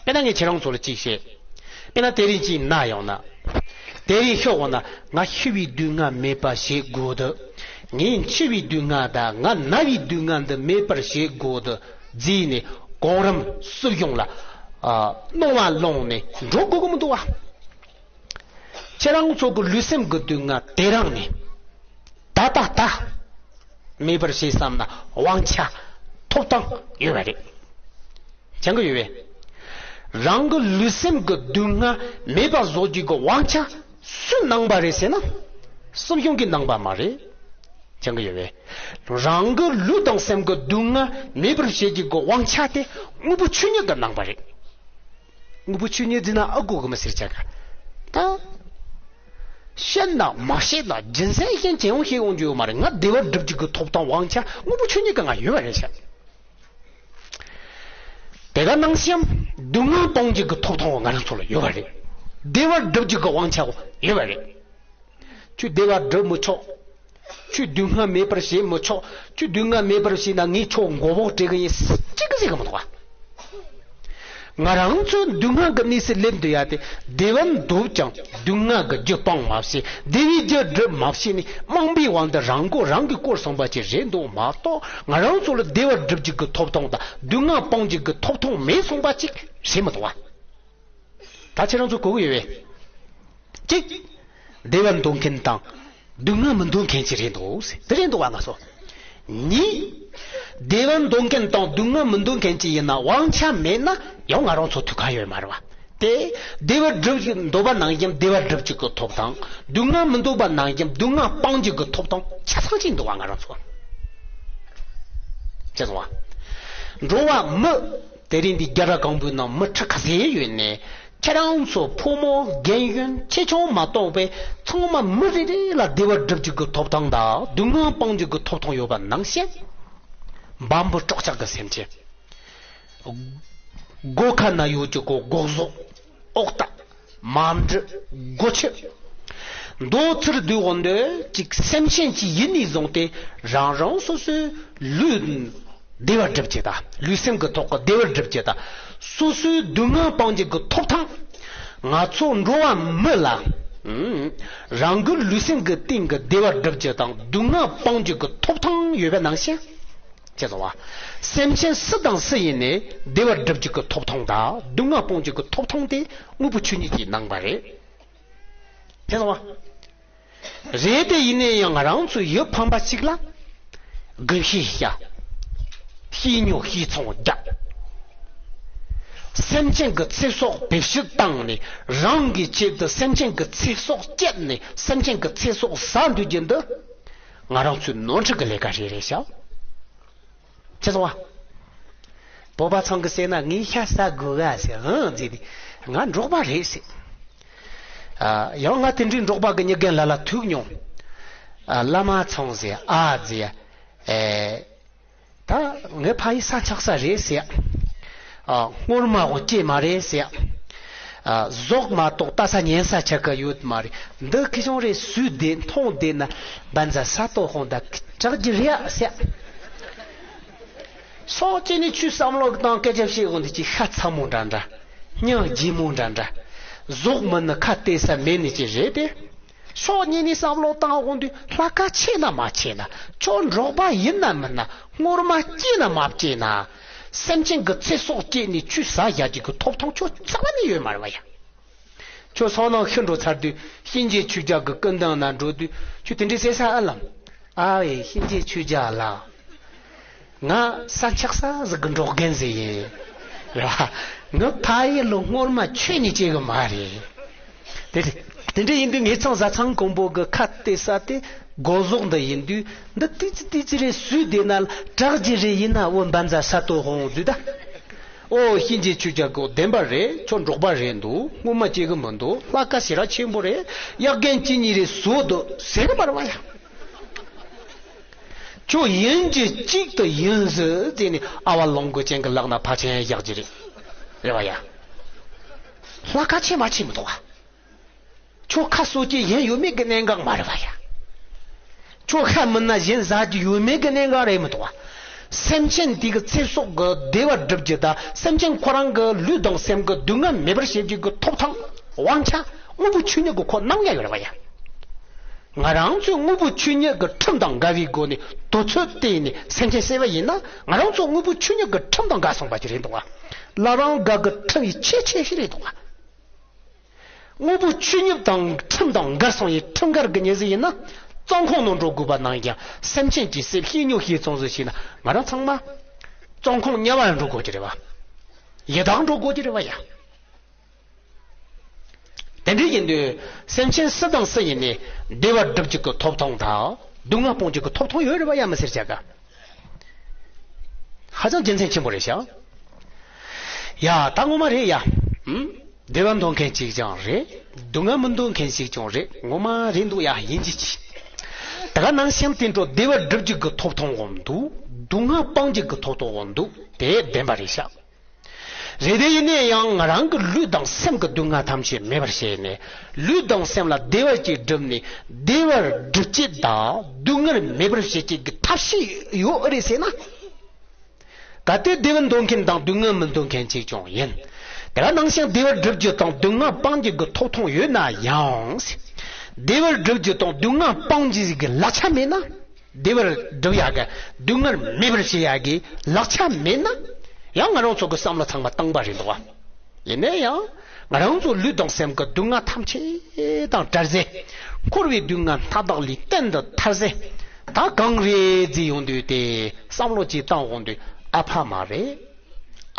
དཔེར་ན་ངས་ཁྱེད་རང་ཚོ་ལ་གཅིག་བཤད། དཔེར་ན་དེ་རིང་གཅིག་ན་ཡོང་ན། དེ་རིང་ཤི་འོང་ན་ང་ཤི་བའི་སྡུག་བསྔལ་མེད་པ་བྱེད་དགོས་འདུག་ངས་འཆི་བའི་སྡུག་བསྔལ་དང་ང་ན་བའི་སྡུག་བསྔལ་འདི་མེད་པར་བྱེད་དགོས་འདུག་བརྩིས་ནས་གོང་རིམ་སྲིད་གཞུང་ལ། ཨ། སྣང་བ་ལོངས་ནས་འགྲོ་དགོས་ཀྱི་མི་འདུག་བ། ཁྱེད་རང་ཚོ་གི་ལུས་སེམས་ཀྱི་སྡུག་བསྔལ་དེ་རང་ནས་ད་ལྟ་ལྟ་མེད་པར་བྱེད་བསམ་ན་དབང་ཆ་ཐོབ་ཐང་ཡོད་པ་རེད། སྦྱང་གི་ཡོད་པས། རང་གི་ལུས་སེམས་ཀྱི་སྡུག་བསྔལ་མེད་པ་བཟོ་རྒྱུ་གི་དབང་ཆ་སུས་གནང་པ་རེད་ཟེར་ན། སྲིད་གཞུང་གིས་གནང་པ་མ་རེད། སྦྱང་གི་ཡོད་པས། རང་གི་ལུས་དང་སེམས་ཀྱི་སྡུག་བསྔལ་མེད་པར་བྱེད་རྒྱུ་གི་དབང་ཆ་དེ་དངོས་པོ་ཆོས་ཉིད་ཀྱིས་གནང་པ་རེད། དངོས་པོ་ཆོས་ཉིད་འཛིན་ན་ཨ་གོ་གི་མི་ཟེར་ཆ་ག་ད། བཤད་ན་མ་བཤད་ན་རྒྱུ་མཚན་ཤེས་ཅན་ཡང་ཤེས་ཡོང་རྒྱུ་ཡོད་མ་རེད། ང་བདེ་བར་སྒྲུབ་རྒྱུ་གི་ཐོབ་ཐང་དབང་ཆ་དངོས་པོ་ཆོས་ཉིད་ཀྱི་ང་ཡོད་པ་རེད་ཤག་དེ་ག་ནང་བཞིན་སྡུག་བསྔལ་སྤོང་རྒྱུ་གི་ཐོབ་ཐང་ང་རང་ཚོ་ལ་ཡོད་པ་རེད། བདེ་བར་སྒྲུབ་རྒྱུ་གི་དབང་ཆ་ཡོད་པ་རེད། ཁྱོད་བདེ་བར་སྒྲུབ་མི་ཆོག་ཁྱོད་སྡུག་བསྔལ་མེད་པར་བྱེད་མི་ཆོག་ཁྱོད་སྡུག་བསྔལ་མེད་པར་བྱས་ན་ངས་ཁྱོད་མགོ་བོ་བྲེག་གི་ཡིན། གཅིག་གི་ཟེར་གི་མི་འདུག་ག་ང་རང་ཚོ་སྡུག་བསྔལ་གྱི་གནས་སུ་སླེབས་འདུག་ཡ་དེ། བདེ་བ་འདོད་ཀྱང་སྡུག་བསྔལ་གྱི་རྒྱུ་སྤང་མ་བྱས། བདེ་བའི་རྒྱུ་སྒྲུབ་མ་བྱས་ནས་རྨོངས་པའི་དབང་དུ་རང་མགོ་རང་གིས་བསྐོར་སོང་པ་ཅིག་རེད་འདུག་མ་གཏོགས། ང་རང་ཚོ་ལ་བདེ་བར་སྒྲུབ་རྒྱུ་གི་ཐོབ་ཐང་དང་སྡུག་བསྔལ་སྤང་རྒྱུ་གི་ཐོབ་ཐང་མེད་སོང་པ་ཅིག་རེད་མི་འདུག་ག་ད་ཁྱེད་རང་ཚོ་གོ་གི་ཡོད་པས། གཅིག་བདེ་བ་འདོད་མཁན་དང་ སྡུག་བསྔལ་མི་འདོད་མཁན་ཅིག་རེད་འདུག་ཟེར། དེ་རེད་འདུག་བ། ང་ཚོ་གཉིས། བདེ་བ་འདོད་མཁན་དང་སྡུག་བསྔལ་མི་འདོད་མཁན་ཅིག་ཡིན་ན་དབང་ཆ་མེད་ན་ཡང་ང་རང་ཚོ་ཐུག་ག་ཡོད་མ་རེད་བ། དེ་བདེ་བ་སྒྲུབ་ཀྱི་འདོད་པ་ནང་བཞིན་བདེ་བ་སྒྲུབ་ཀྱི་གི་ཐོབ་ཐང་། སྡུག་བསྔལ་མི་འདོད་པ་ནང་བཞིན་སྡུག་བསྔལ་སྤང་ཀྱི་གི་ཐོབ་ཐང་ཆ་ཚང་ཅིག་འདུག་བ། ང་རང་ཚོ་ཅེས་སོ། འགྲོ་བ་མི་དེ་རིང་འདི་རྒྱ་ར་གང་པོའི་ནང་མི་ཁྲི་ཁ་ཤས་ཡོད་ནས། ཁྱེད་རང་ཚོ་ཕོ་མོ་རྒན་གཞོན་ཆེ་ཆུང་མ་གཏོགས་པའི་ཚང་མ་མི་རེ་རེ་ལ་བདེ་བ་སྒྲུབ་ཀྱི་གི་ཐོབ་ཐང་དང་སྡུག་བསྔལ་སྤང་ཀྱི་གི་ཐོབ་ཐང་ཡོད་པ་ནང་བཞིན། འབའ་འབུ་སྲོག་ཆགས་ཀྱི་སེམས་ཅན། སྒོ་ཁ་ན་ཡོད་ཀྱི་གོ་སྒོ་ཟོག་ཨོག་ཏ། མ་འབྲི། སྒོ་ཕྱི། མདོ་ཚུར་བསྡུས་འོང་དུས་ཅིག་སེམས་ཅན་གྱི་ཡིད་ནས་བཟུང་སྟེ་རང་རང་སོ་སོའི་ལུས་བདེ་བར་སྒྲུབ་ཅེས་དང་ལུས་སེམས་ཀྱི་ཐོག་གི་བདེ་བར་སྒྲུབ་ཅེས་དང་སོ་སོའི་སྡུག་བསྔལ་སྤང་ཅེས་ཀྱི་ཐོབ་ཐང་། ང་ཚོ་འགྲོ་བ་མི་ལ་ཨུམ་རང་གི་ལུས་སེམས་ཀྱི་སྟེང་གི་བདེ་བར་སྒྲུབ་ཅེས་དང་སྡུག་བསྔལ་སྤང་ཅེས་ཀྱི་ཐོབ་ཐང་ཡོད་པ་ནང་བཞིན། ཅེས་སོ། སེམས་ཅན་སུ་དང་སུ་ཡིན་ནས་བདེ་བར་སྒྲུབ་ཅེས་ཀྱི་ཐོབ་ཐང་དང་སྡུག་བསྔལ་སྤོང་ཅེས་ཀྱི་ཐོབ་ཐང་དེ་དངོས་པོ་ཆོས་ཉིད་ཀྱིས་གནང་བ་རེད། ཅེས་སོ། རེད་དེ་ཡིན་ནའི་ཡང་ང་རང་ཚོའི་ཡུལ་ཕམ་པ་ཞིག་ལ་དགེ་བཤེས་ཤ་ཤེས་ཉོ་ཤེས་ཚོང་རྒྱབ། སེམས་ཅན་གྱི་ཚེ་སྲོག་བེད་སྤྱོད་བཏང་ནས་རང་གི་ཆེད་དུ་སེམས་ཅན་གྱི་ཚེ་སྲོག་བཅད་ནས་སེམས་ཅན་གྱི་ཚེ་སྲོག་ཟ་འདོད་ཀྱི་འདི་ང་རང་ཚོའི་ནོར་འཁྲུལ་གྱི་ལས་ཀ་རེད་རེད་ཤག་ཅེས་སོ། བོད་པ་ཚང་གི་ཟེར་ན་ངའི་ཤ་ཟ་དགོས་ག་ཟེར་ཨང་ཟེར་ཏེ་ང་འབྲོག་པ་རེད་ཟེར། ཨ་ཡང་ང་དེ་འདྲའི་འབྲོག་པ་གི་མྱི་རྒན་ལ་ལ་ཐུག་མྱོང་། ཨ་བླ་མ་ཚང་ཟེར་ཨ་ཟེར། ཨེ་ད་ངའི་ཕ་ཡི་ས་ཆགས་ས་རེད་ཟེར། ཨ་སྔོན་མ་འོ་སྐྱེས་མ་རེད་ཟེར། ཨ་ཟོག་མ་གཏོགས་ལྟ་ས་ཉན་ས་ཆ་ག་ཡོད་མ་རེད། འདི་ཁི་ཆུང་རེད་སུས་བདེ་མཐོང་བདེ་ན་བན་ཛ་ས་ཏོ་ཧོང་ད་དྲག་རྒྱུ་རེད་ཟེར། སོག་ཅི་ནི་ཆུ་བསམ་བློ་དང་སྐད་ཆ་བཤད་འོང་དུ་ཅི་ཤ་ཚ་མོ་འདྲ་འདྲ། སྙིང་རྗེ་མོ་འདྲ་འདྲ། ཟོག་མིན་ནི་ཁ་གཏད་ས་མེད་ནི་ཅི་རེད་དེ། སོག་གཉིས་ནི་བསམ་བློ་བཏང་འོང་དུ་ལྷ་ཁ་ཆེ་ན་མ་ཆེ་ན་ཁྱོད་འབྲོག་པ་ཡིན་ན་མིན་ན་སྔོར་མ་སྐྱེས་ན་མ་སྐྱེས་ན། སེམས་ཅན་གྱི་ཚེ་སྲོག་སྐྱེས་ནས་ཆུ་ཟ་བཞག་རྒྱུ་གི་ཐོབ་ཐང་ཁྱོད་རྩ་བ་ནས་ཡོད་མ་རེད་བ་ཡ། ཁྱོད་སང་ནང་ཤི་འགྲོ་ཚར་དུས་གཤིན་རྗེ་ཆོས་རྒྱལ་གྱི་སྐུ་མདུན་ན་འགྲོ་དུས་ཁྱོད་དེ་འདྲའི་ཟེར་ས་ཨ་ལམ། ཨ་ཨེ་གཤིན་རྗེ་ཆོས་རྒྱལ་ལགས། ང་ས་ཆགས་ས་ཟིག་གི་འབྲོག་རྒན་ཟིག་ཡིན། རེད་བ། ངའི་ཕ་ཡུལ་ལ་སྔོན་མ་ཆོས་ནི་བྱེད་གི་མ་རེད། དེ་དེ་འདྲ་ཡིན་དུས་ངེད་ཚང་བཟའ་ཚང་ཀོང་པོ་གི་ཁ་གཏད་ས་དེ་སྒོ་ཟོག་འདི་ཡིན་དུས་འདི་ཏི་ཙི་ཏི་ཙི་རེད་སུས་བདེ་ན་དྲག་རྒྱུ་རེད། ཡིན་ན་འོ་འབན་ཛ་ས་ཏོ་ཧོང་དུས་ད། ཨོ་གཤིན་རྗེ་ཆོས་རྒྱལ་གོ་བདེན་པ་རེད། ཁྱོད་འབྲོག་པ་རེད་འདུག་སྔོན་མ་སྐྱེ་གི་མི་འདུག་ལྷ་ཁ་ཞེ་དྲག་ཆེན་པོ་རེད། གཡག་རྒན་གཅིག་གཉིས་རེད་བཟོ་འདུག་ཟེར་གི་མ་རེད་བ་ཡ། ཁྱོད་ཡིན་གྱི་གཅིག་ཏུ་ཡིན་ཟེར་ཟེར་ནས་ཨ་བ་ལོང་གོ་ཅན་གི་ལག་ན་ཕ་ཆེན་བཞག་གི་རེད། རེད་བ་ཡ། ལྷ་ཁ་ཆེ་མ་ཆེ་མི་འདུག་བ། ཁྱོད་ཁ་གསོ་རྒྱུ་གཞན་ཡོད་མེད་ཀྱི་གནད་འགག་མ་རེད་བ་ཡ། ཁྱོད་ཁ་མིན་ན་གཞན་ཟ་རྒྱུ་ཡོད་མེད་ཀྱི་གནད་འགག་རེད་མི་འདུག་བ། སེམས་ཅན་དེ་གི་ཚེ་སྲོག་གི་བདེ་བ་སྒྲུབ་རྒྱུ་དང་སེམས་ཅན་ཁོ་རང་གི་ལུས་དང་སེམས་ཀྱི་སྡུག་བསྔལ་མེད་པར་བྱེད་རྒྱུ་གི་ཐོབ་ཐང་དབང་ཆ་དངོས་པོ་ཆོས་ཉིད་ཀྱི་ཁོ་གནང་ཡ་ཡོད་རེད་བ་ཡ། ང་རང་ཚོས་དངོས་པོ་ཆོས་ཉིད་ཀྱི་ཁྲིམས་དང་འགལ་བའི་སྒོ་ནས་དུས་ཚོད་བལྟས་ནས་སེམས་ཅན་བསད་པ་ཡིན་ན་ང་རང་ཚོ་དངོས་པོ་ཆོས་ཉིད་ཀྱི་ཁྲིམས་དང་འགལ་སོང་བ་ཅིག་རེད་འདུག་བ། བླ་བྲང་དགའ་གི་ཁྲིམས་ཡི་ཆེས་ཆེ་ཤོས་རེད་འདུག་བ། དངོས་པོ་ཆོས་ཉིད་དང་ཁྲིམས་དང་འགལ་སོང་ཡི་ཁྲིམས་འགལ་གྱི་ཉེས་ཟིག་ཡིན་ན། བཙོན་ཁང་ནང་འགྲོ་དགོས་པ་ནང་ཀྱང་སེམས་ཅན་གྱི་སེམས་ཤེས་ཉོ་ཤེས་ཚོང་ཟིག་བྱས་ན་ང་རང་ཚང་མ་བཙོན་ཁང་དམྱལ་བར་འགྲོ་དགོས་ཀྱི་རེད་བ། ཡི་དྭགས་འགྲོ་དགོས་ཀྱི་རེད་བ་ཡ། དེ་འདྲ་ཡིན་དུས་སེམས་ཅན་སུ་དང་སུ་ཡིན་ནའི་བདེ་བར་སྒྲུབ་ཅིག་གི་ཐོབ་ཐང་དང་སྡུག་བསྔལ་སྤོང་ཅིག་གི་ཐོབ་ཐང་ཡོད་རེད་བ་ཡ་མི་ཟེར་བྱ་ག་ཧ་ཅང་རྒྱུ་མཚན་ཆེན་པོ་རེད་ཤག་ཡ་ད་ངོ་མ་རེད་ཡ། ཨུམ། བདེ་བ་འདོད་མཁན་ཅིག་ཀྱང་རེད། སྡུག་བསྔལ་མི་འདོད་མཁན་ཞིག་ཀྱང་རེད། ངོ་མ་རེད་འདུག་ཡ་ཡིན་གྱི་ཅི། ད་ག་ནང་བཞིན་དེ་འགྲོ་བདེ་བར་སྒྲུབ་རྒྱུ་གི་ཐོབ་ཐང་འོང་འདུག་སྡུག་བསྔལ་སྤང་རྒྱུ་གི་ཐོབ་ཐང་འོང་འདུག་དེ་བདེན་པ་རེད་ཤག་རེད་དེ་ཡིན་ནའི་ཡང་ང་རང་གི་ལུས་དང་སེམས་ཀྱི་སྡུག་བསྔལ་ཐམས་ཅད་མེད་པར་བྱས་ནས་ལུས་དང་སེམས་ལ་བདེ་བ་ཅིག་བསྒྲུབས་ནས་བདེ་བར་སྒྲུབ་བྱེད་དང་སྡུག་བསྔལ་མེད་པར་བྱེད་བྱེད་ཀྱི་ཐབས་ཤེས་ཡོད་རེད་ཟེར་ན། གལ་ཏེ་བདེ་བ་འདོད་མཁན་དང་སྡུག་བསྔལ་མི་འདོད་མཁན་ཅིག་ཀྱང་ཡིན། དེ་ག་ནང་བཞིན་བདེ་བར་སྒྲུབ་རྒྱུ་དང་སྡུག་བསྔལ་སྤང་རྒྱུ་གི་ཐོབ་ཐང་ཡོད་ན་ཡང་། བདེ་བར་སྒྲུབ་རྒྱུ་དང་སྡུག་བསྔལ་སྤང་རྒྱུ་གི་ལག་ཆ་མེད་ན། བདེ་བར་སྒྲུབ་ཡག་གི་སྡུག་བསྔལ་མེད་པར་བྱེད་ཡག་གི་ལག་ཆ་མེད་ན། ཡང་ང་རང་ཚོ་གི་བསམ་བློ་ཚང་མ་བཏང་པ་རེད་འདུག་བ། ཡིན་ནའི་ཡང་ ང་རང་ཚོ་ལུས་དང་སེམས་ཀྱི་སྡུག་བསྔལ་ཐམས་ཅད་དང་བྲལ་ཚེ། འཁོར་བའི་སྡུག་བསྔལ་མཐའ་དག་ལས་གཏན་དུ་ཐར་ཚེ། ད་གང་རེད་ཟེར་ཡོང་དུས་དེ་བསམ་བློ་ཅིག་བཏང་འོང་དུས། ཨ་ཕ་མ་རེད།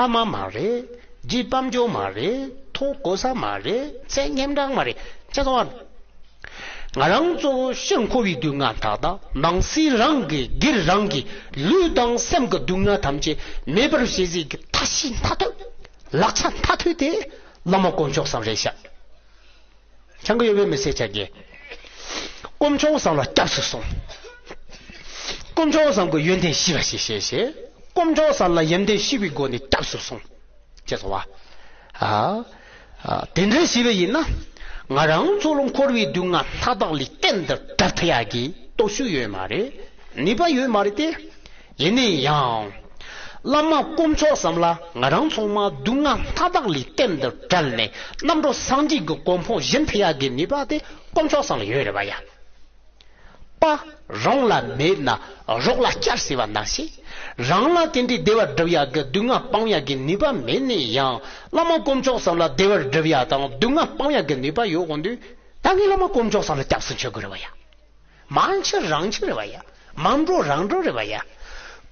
ཨ་མ་མ་རེད། རྗེས་དཔལ་འབྱོར་མ་རེད། ཐོ་གོ་ས་མ་རེད། ཚེ་སྙན་གྲགས་མ་རེད། ཅེས་སོ། ང་རང་ཚོ་ཕྱིར་འཁོར་བའི་སྡུག་བསྔལ་མཐའ་དག། ནང་སེམས་རང་གི་སྒེར་རང་གི་ལུས་དང་སེམས་ཀྱི་སྡུག་བསྔལ་ཐམས་ཅད་མེད་པར་བྱེད་ཚུལ་གྱི་ཐབས་ཤེས་མཐའ་ཐུག། ལག་ཆ་མཐའ་ཐུག་དེ་བླ་མ་དཀོན་མཆོག་གསུམ་རེད་ཤག། ཆང་གི་ཡོད་པའི་མི་སེར་ཆ་གིས། དཀོན་མཆོག་གསུམ་ལ་སྐྱབས་སུ་སོང་། དཀོན་མཆོག་གསུམ་གྱི་ཡོན་ཏན་ཤེས་པ་ཞིག་བྱས་བྱས། དཀོན་མཆོག་གསུམ་ལ་ཡོན་ཏན་ཤེས་པའི་སྒོ་ནས་སྐྱབས་སུ་སོང་། ཅེས་སོ་བ། ཨ། ཨ། དེ་འདྲ་བྱས་པ་ཡིན་ན། ང་རང་ཚོ་ལ་འཁོར་བའི་སྡུག་བསྔལ་མཐའ་དག་ལས་གཏན་དུ་བྲལ་ཐུབ་ཡག་གི་སྟོབས་ཤུགས་ཡོད་མ་རེད། ནུས་པ་ཡོད་མ་རེད་དེ། ཡིན་ན་ཡང་། བླ་མ་དཀོན་མཆོག་གསུམ་ལ་ང་རང་ཚང་མ་སྡུག་བསྔལ་མཐའ་དག་ལས་གཏན་དུ་བྲལ་ནས་རྣམ་གྲོལ་སངས་རྒྱས་ཀྱི་གོ་འཕང་བཞེས་ཐུབ་ཡག་གི་ནུས་པ་དེ་དཀོན་མཆོག་གསུམ་ལ་ཡོད་རེད་བ་ཡ། པ། རང་ལ་མེད་ན་རོགས་ལ་སྐྱབས་ཟེར་བ་ནང་བཞིན། རང་ལ་དེ་འདྲའི་བདེ་བ་སྒྲུབ་ཡག་གི་སྡུག་བསྔལ་སྤང་ཡག་གི་ནུས་པ་མེད་ནས་ཡང་། བླ་མ་དཀོན་མཆོག་གསུམ་ལ་བདེ་བ་སྒྲུབ་ཡག་དང་སྡུག་བསྔལ་སྤང་ཡག་གི་ནུས་པ་ཡོད་དགོས་དུས། ད་ངས་བླ་མ་དཀོན་མཆོག་གསུམ་ལ་སྐྱབས་སུ་མཆི་དགོས་རེད་བ་ཡ། མ་འཆི་རང་འཆི་རེད་བ་ཡ། མ་འགྲོ་རང་འགྲོ་རེད་བ་ཡ།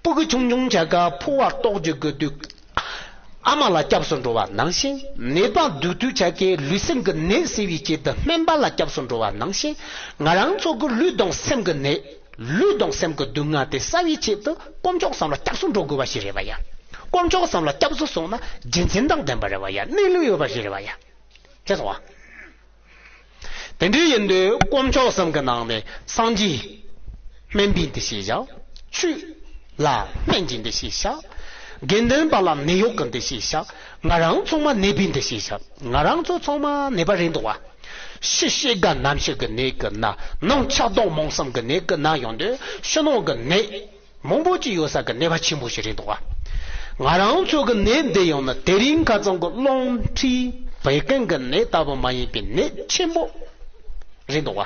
སྤུ་གུ་ཆུང་ཆུང་ཆ་ག་ཕོ་བ་ལྟོགས་ཀྱི་དགོས་དུས། ཨ་མ་ལ་སྐྱབས་སུ་འགྲོ་བ་ནང་བཞིན། ནད་པ་སྡུག་དུས་ཆ་གའི་ལུས་སེམས་ཀྱི་ནད་སེལ་བའི་ཆེད་དུ་སྨན་པ་ལ་སྐྱབས་སུ་འགྲོ་བ་ནང་བཞིན། ང་རང་ཚོ་གི་ལུས་དང་སེམས་ཀྱི་ནད། ལུས་དང་སེམས་ཀྱི་སྡུག་བསྔལ་དེ་སེལ་བའི་ཆེད་དུ་དཀོན་མཆོག་གསུམ་ལ་སྐྱབས་སུ་འགྲོ་དགོས་པ་ཞིག་རེད་བ་ཡ། དཀོན་མཆོག་གསུམ་ལ་སྐྱབས་སུ་སོང་ན་རྒྱུ་མཚན་དང་ལྡན་པ་རེད་བ་ཡ། གནས་ལུགས་ཡོད་པ་ཞིག་རེད་བ་ཡ། ཅེས་སོ་བ། དེ་འདྲ་ཡིན་དུས་དཀོན་མཆོག་གསུམ་གྱི་ནང་ནས་སངས་རྒྱས་སྨན་པའི་འདུ་ཤེས་བཞག། ཆོས་ལ་སྨན་གྱི་འདུ་ཤེས་བཞག། དགེ་འདུན་པ་ལ་ནད་གཡོག་གི་འདུ་ཤེས་བཞག། ང་རང་ཚང་མ་ནད་པའི་འདུ་ཤེས་བཞག། ང་རང་ཚོ་ཚང་མ་ནད་པ་རེད་འདུག་བ། ཕྱི་གཤིས་ཀ་རྣམ་ཤེས་ཀྱི་ནད་ཀྱི་ན། ནང་ཆགས་སྡང་རྨོངས་གསུམ་གྱི་ནད་ཀྱི་ན་ཡོང་དུས་ཕྱི་ནང་གི་ནད། མང་པོ་ཅིག་ཡོད་ས་གི་ནད་པ་ཆེན་པོ་ཞིག་རེད་འདུག་བ། ང་རང་ཚོ་གི་ནད་འདི་ཡང་ན་དེ་རིང་ཁ་ཚང་གི་རླུང་མཁྲིས་བད་ཀན་གི་ནད་ལྟ་བུ་མ་ཡིན་པའི་ནད་ཆེན་པོ་རེད་འདུག་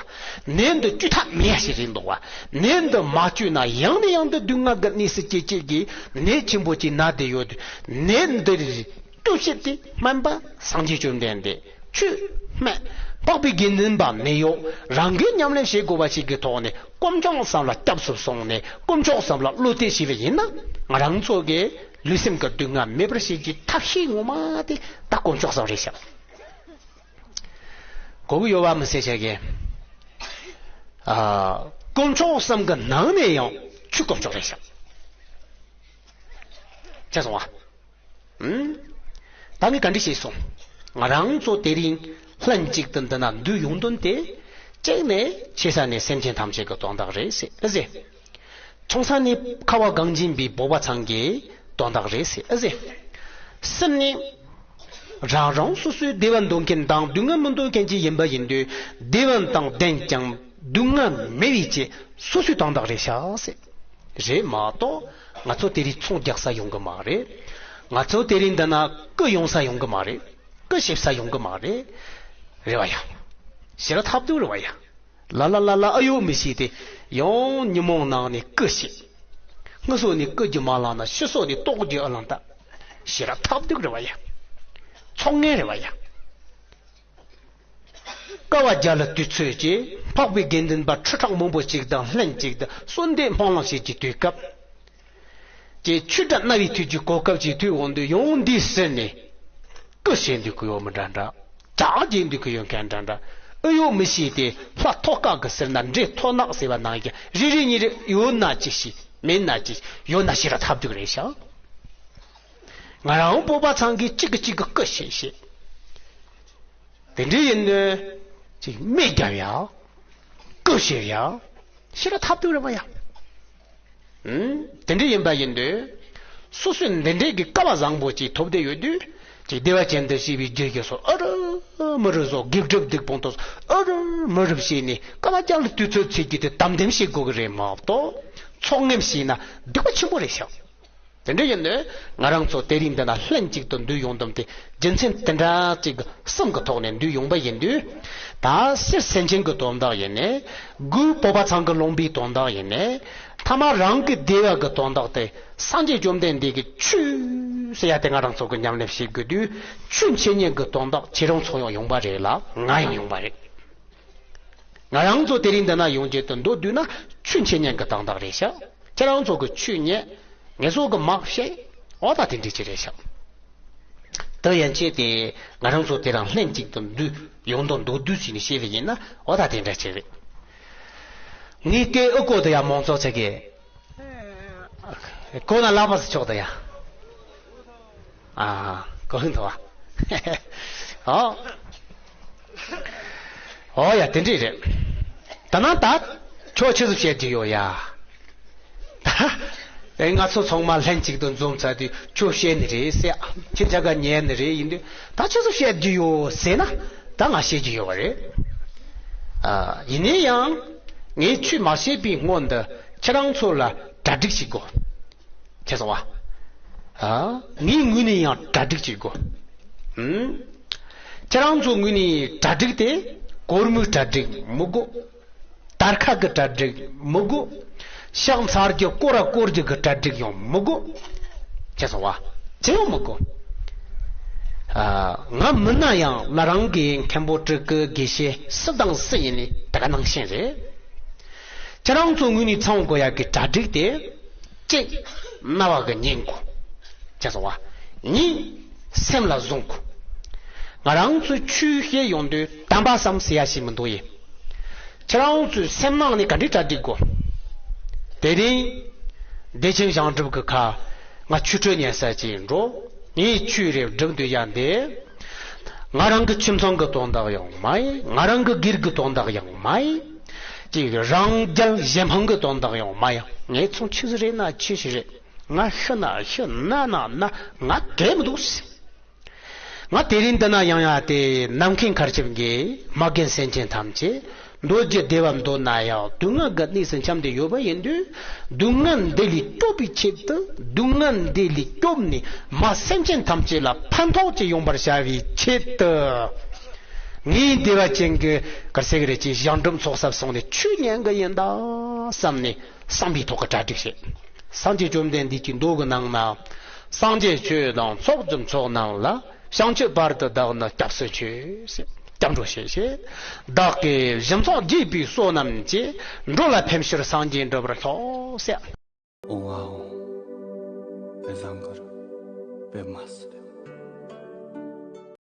བ། ནད་འདི་བཅོས་ཐབས་མེད་ཡ་ཞིག་རེད་འདུག་བ། ནད་འདི་མ་བཅོས་ན་ཡང་ནས་ཡང་དུ་སྡུག་བསྔལ་གི་གནས་སུ་སྐྱེ་སྐྱེ་གི་ནད་ཆེན་པོ་ཅིག་ན་བསྡད་ཡོད། ནད་འདི་བཅོས་བྱེད་དེ་སྨན་པ་སངས་རྒྱས་བཅོམ་ལྡན་འདས། ཆོས་སྨན། འཕགས་པའི་དགེ་འདུན་པ་ནད་གཡོག་རང་གིས་ཉམས་ལེན་བྱེད་དགོས་པ་ཞིག་གི་ཐོག་ནས་དཀོན་མཆོག་གསུམ་ལ་སྐྱབས་སུ་སོང་ནས་དཀོན་མཆོག་གསུམ་ལ་བློ་གཏད་བྱས་པ་ཡིན་ན། ང་རང་ཚོ་གི་ལུས་སེམས་ཀྱི་སྡུག་བསྔལ་མེད་པར་བྱེད་ཀྱི་ཐབས་ཤེས་ངོ་མ་དེ་ད་དཀོན་མཆོག་གསུམ་རེད་ཤག། གོ་གི་ཡོད་པ་མི་སེར་ཆ་གིས། ཨ། དཀོན་མཆོག་གསུམ་གྱི་ནང་ནས་ཡང་ཆོས་དཀོན་མཆོག་རེད་ཤག། ཅེས་གསུངས་པ། ཨུམ། ད་ངས་ག་འདྲ་བྱས་སོང་། ང་རང་ཚོ་དེ་རིང་ལྷན་ཅིག་ཏུ་འདི་ན་འདུས་ཡོང་དོན་དེ། གཅིག་ནས་ཆེ་ས་ནས་སེམས་ཅན་ཐམས་ཅད་ཀྱི་དོན་དག་རེད་ཟེར་ཨེ་ཟེར། ཆུང་ས་ནས་ཁ་བ་གངས་ཅན་པའི་བོད་པ་ཚང་གི་དོན་དག་རེད་ཟེར་ཨེ་ཟེར། གསུམ་ནས། རང་རང་སོ་སོའི་བདེ་བ་འདོད་མཁན་དང་སྡུག་བསྔལ་མི་འདོད་མཁན་ཅིག་ཡིན་པ་ཡིན་དུས། བདེ་བ་དང་ལྡན་ཀྱང་སྡུག་བསྔལ་མེད་པའི་ཆེད་སོ་སོའི་དོན་དག་རེད་ཤག་ཟེར། རེད་མ་གཏོགས་ང་ཚོ་དེ་རིང་ཚོང་རྒྱག་ས་ཡོང་གི་མ་རེད། ང་ཚོ་དེ་རིང་འདི་ན་སྐུ་ཡོང་ས་ཡོང་གི་མ་རེད། སྐུ་ཞེབ་ས་ཡོང་གི་མ་རེད། རེད་བ་ཡ། ཞེ་དྲག་ཐབས་སྡུག་རེད་བ་ཡ། ལ་ལ་ལ་ལ་ཨ་ཡོད་མི་ཤེས་ཏེ། ཡང་ཉིན་མོ་ནང་ནས་སྐུ་ཞེ། སྔ་སོ་ནས་སྐུ་རྒྱུ་མ་བླངས་ན་ཕྱི་སོ་ནས་ལྟོགས་རྒྱུ་ཨ་ལང་ད། ཞེ་དྲག་ཐབས་སྡུག་རེད་བ་ཡ། ཚོགས་ངན་རེད་བ་ཡ། དཀའ་བ་རྒྱལ་ལ་དུས་ཚོད་ཀྱིས་འཕགས་པའི་དགེ་འདུན་པ་ཁྲི་ཕྲག་མང་པོ་ཅིག་དང་ལྷན་ཅིག་ཏུ་གསོལ་འདེབས་སྨོན་ལམ་བྱེད་ཀྱི་དུས་སྐབས། ཀྱི་ཆོས་སྒྲ་རྣ་བའི་ཐོས་ཀྱི་གོ་སྐབས་ཅིག་ཐོས་འོང་དུས་ཡང་འདིའི་ཟུར་ནས་སྐུ་ཞེ་འདུག་གི་ཡོད་མི་འདྲ་འདྲ། ཇག་རྒྱས་འདུག་གི་ཡོད་མཁན་འདྲ་འདྲ། ཨེ་ཡོད་མི་ཤེས་ཏེ་ལྷ་ཐོ་ཀ་གི་ཟུར་ན་འདྲེ་ཐོ་ནག་ཟེར་བ་ནང་བཞིན་རེ་རེ་གཉིས་རེ་ཡོད་ན་ཅི་ཞིག་མེད་ན་ཅི་ཡོད་ན་ཞེ་དྲག་ཐབས་སྡུག་རེད་ཤག། ང་རང་བོད་པ་ཚང་གིས་གཅིག་གིས་གཅིག་གི་སྐུ་ཞེ་ཞེ། དེ་འདྲ་ཡིན་ནོ། ཅིག་སྨད་རྒྱབ་ཡ། སྐུ་ཞེ་ཡ། ཞེ་དྲག་ཐབས་སྡུག་རེད་བ་ཡ། ཨུམ། དེ་འདྲ་ཡིན་པ་ཡིན་དུས། སོ་སོས་འདི་འདྲའི་གི་སྐལ་བ་བཟང་པོ་ཅིག་ཐོབ་བསྡད་ཡོད་དུས། ཅིག་བདེ་བ་ཅན་དུ་སྐྱེ་བའི་རྒྱུ་ཡོད་སོ་ཨ་རུ་མི་རུ་བཟོ་དགེ་སྒྲུབ་སྡིག་སྤོང་དུ་ཨ་རུ་མི་རུ་བྱས་ནས་སྐལ་བ་རྒྱལ་ལ་དུས་ཚོད་ཚེ་རྒྱུ་དེ་དམ་དེམ་བྱེད་དགོས་གི་རེད་མ་གཏོགས། ཚོགས་ངན་བྱས་ན་སྡིག་པ་ཆེན་པོ་རེད་ཤག། དེ་འདྲ་ཡིན་དུས་ང་རང་ཚོ་དེ་རིང་འདི་ན་ལྷན་ཅིག་ཏུ་འདུས་ཡོང་དོན་དེ་རྒྱུ་མཚན་དེ་འདྲ་ཅིག་གསུམ་གི་ཐོག་ནས་འདུས་ཡོང་པ་ཡིན་དུས། ད་སྤྱིར་སེམས་ཅན་གྱི་དོན་དག་ཡིན་ནས། དགུ་བོད་པ་ཚང་གི་ལུང་པའི་དོན་དག་ཡིན་ནས། ཐ་མ་རང་གི་བདེ་བ་གི་དོན་དག་དེ་སངས་རྒྱས་བཅོམ་ལྡན་འདས་ཀྱི་ཆོས། ཟེར་ཡ་དེ་ང་རང་ཚོ་གི་ཉམས་ལེན་བྱེད་དགོས་དུས། ཆོས་འཆད་ཉན་གྱི་དོན་དག་ཁྱེད་རང་ཚོ་ཡང་ཡོང་བ་རེད་ལ། ང་ཡང་ཡོང་བ་རེད། ང་རང་ཚོ་དེ་རིང་འདི་ན་ཡོང་རྒྱུ་དེ་མདོར་བསྡུས་ན། ཆོས་འཆད་ཉན་གྱི་དོན་དག་རེད་ཤག་ཁྱེད་རང་ཚོ་གི་ཆོས་ཉན། ངེད་ཚོ་གི་མ་བཤད། འོ་ད་དེ་འདྲ་ཅིག་རེད་ཤག་དེ་ཡན་ཆད་དེ་ང་རང་ཚོ་དེ་རིང་ལྷན་ཅིག་ཏུ་འདུས། ཡོང་དོན་མདོར་བསྡུས་བྱས་ནས་བཤད་པ་ཡིན་ན། འོ་ད་དེ་འདྲ་ཅིག་རེད། ངས་སྐད་ཨུ་ཀོ་དེ་ཡ་མང་ཚོགས་ཆ་གི། ཁོ་ན་ལག་པ་སུ་ཆོག་ད་ཡ། ཨ། ཁོ་ཧིན་ཐོ་བ། ཨོ། ཨོ་ཡ། དེ་འདྲས་རེད། ད་ནང་ད་ཁྱོད་ཆི་ཟིག་བཤད་རྒྱུ་ཡོད་ཡ། ད་ཨེ་ང་ཚོ་ཚང་མ་ལྷན་ཅིག་ཏུ་འཛོམས་ཚར་དུས་ཁྱོད་བཤད་ནི་རེད་ཟེར། ཁྱེད་ཅག་ག་ཉན་ནི་རེད། ཡིན་དུས་ད་ཆི་ཟིག་བཤད་རྒྱུ་ཡོད་ཟེར་ན། ད་ང་བཤད་རྒྱུ་ཡོད་པ་རེད། ཨ། ཡིན་ནའི་ཡང་ངས་ཆོས་མ་བཤད་པའི་སྔོན་དུ་ཁྱེད་རང་ཚོ་ལ་གྲ་སྒྲིག་བྱེད་དགོས། ཁྱེད་ཚོ་བ། ཨ། ངའི་ངོས་ནས་ཡང་གྲ་སྒྲིག་བྱེད་དགོས། ཨུམ། ཁྱེད་རང་ཚོ་ངོས་ནས་གྲ་སྒྲིག་དེ། གོར་མོའི་གྲ་སྒྲིག་མི་དགོས། དར་ཁ་གི་གྲ་སྒྲིག་མི་དགོས། ཕྱག་འཚལ་རྒྱུ་སྐོར་ར་བསྐོར་རྒྱུ་གི་གྲ་སྒྲིག་ཡང་མི་དགོས། ཁྱེད་ཚོ་བ། ཅི་ཡང་མི་དགོས། ཨ། ང་མིན་ན་ཡང་ལ་རང་གི་མཁན་པོ་སྤྲུལ་སྐུ་དགེ་བཤེས་སུ་དང་སུ་ཡིན་ནའི་དེ་ག་ནང་བཞིན་རེད། ཁྱེད་རང་ཚོ་ངོས་ནས་ཚང་དགོས་ཡག་གི་གྲ་སྒྲིག་དེ། གཅིག་རྣ་བ་གི་ཉན་དགོས། ཁྱེད་ཚོ་བ། གཉིས། སེམས་ལ་བཟུང་དགོས། ང་རང་ཚོས་ཆོས་བཤད་ཡོང་དུས་དམ་པ་བསམ་ཟེར་ཡ་ཞིག་མི་འདུག་ཡེ། ཁྱེད་རང་ཚོའི་སེམས་ནང་ནས་ག་འདྲའི་གྲ་སྒྲིག་དགོས། དེ་རིང་བདེ་ཆེན་ཞིང་སྒྲུབ་ཀྱི་ཁ། ང་ཆོས་ཁྲོད་ཉན་ས་ཅིག་འགྲོ། ངས་ཆོས་རེ་སྒྲུབ་འདོད་ཡ་འདི། ང་རང་གི་ཁྱིམ་ཚང་གི་དོན་དག་ཡང་མ་ཡིན། ང་རང་གི་སྒེར་གྱི་དོན་དག་ཡང་མ་ཡིན། ཅིག་རང་རྒྱལ་གཞན་ཕམ་གྱི་དོན་དག་ཡང་མ་ཡིན། ངས་ཚོང་ཆི་ཟིག་རེད་ན་ཆི་ཞིག་རེད། ང་ཤི་ན་ཤི། ན་ན་ན། ང་གལ་མི་འདུག་ཟེར། ང་དེ་རིང་འདི་ན་ཡོང་ཡ་དེ་ནམ་མཁའི་མཁའ་ཁྱབ་ཀྱི་མ་རྒན་སེམས་ཅན་ཐམས་ཅད་འགྲོ་རྒྱུ་བདེ་བ་འདོད་ན་ཡང་སྡུག་བསྔལ་གྱི་གནས་སུ་འཁྱམས་ཏེ་ཡོད་པ་ཡིན་དུས། སྡུག་བསྔལ་འདི་ལས་སྐྱོབ་པའི་ཆེད་དུ། སྡུག་བསྔལ་འདི་ལས་སྐྱོབ་ནས་མ་སེམས་ཅན་ཐམས་ཅད་ལ་ཕན་ཐོགས་ཅིག་ཡོང་བར་བྱ་བའི་ཆེད་དུ། ངའི་བདེ་བ་ཅན་གྱི་གར་སེ་གི་རེ་ཅིག་ཞིང་སྒྲུབ་ཚོགས་ས་སོང་ནས་ཆོས་ཉན་གི་ཡིན་ད་བསམ་ནས་བསམ་པའི་ཐོག་གི་གྲ་སྒྲིག་བྱེད། སངས་རྒྱས་བཅོམ་ལྡན་འདས་ཀྱི་མདོ་གི་ནང་ན། སངས་རྒྱས་ཆོས་དང་ཚོགས་ཀྱི་མཆོག་རྣམས་ལ། བྱང་ཆུབ་བར་དུ་བདག་ནི་སྐྱབས་སུ་མཆི། སྐྱབས་འགྲོ་བྱེད་ཞེས། བདག་གིས་སྦྱིན་སོགས་བགྱིས་པའི་བསོད་ནམས་ཀྱིས། འགྲོ་ལ་ཕན་ཕྱིར་སངས་རྒྱས་འགྲུབ་པར་ཤོག་ཟེར། ཨོཾ་ཨཱཿཧཱུྃ། བཛྲ་གུ་རུ་པདྨ་སིདྡྷི།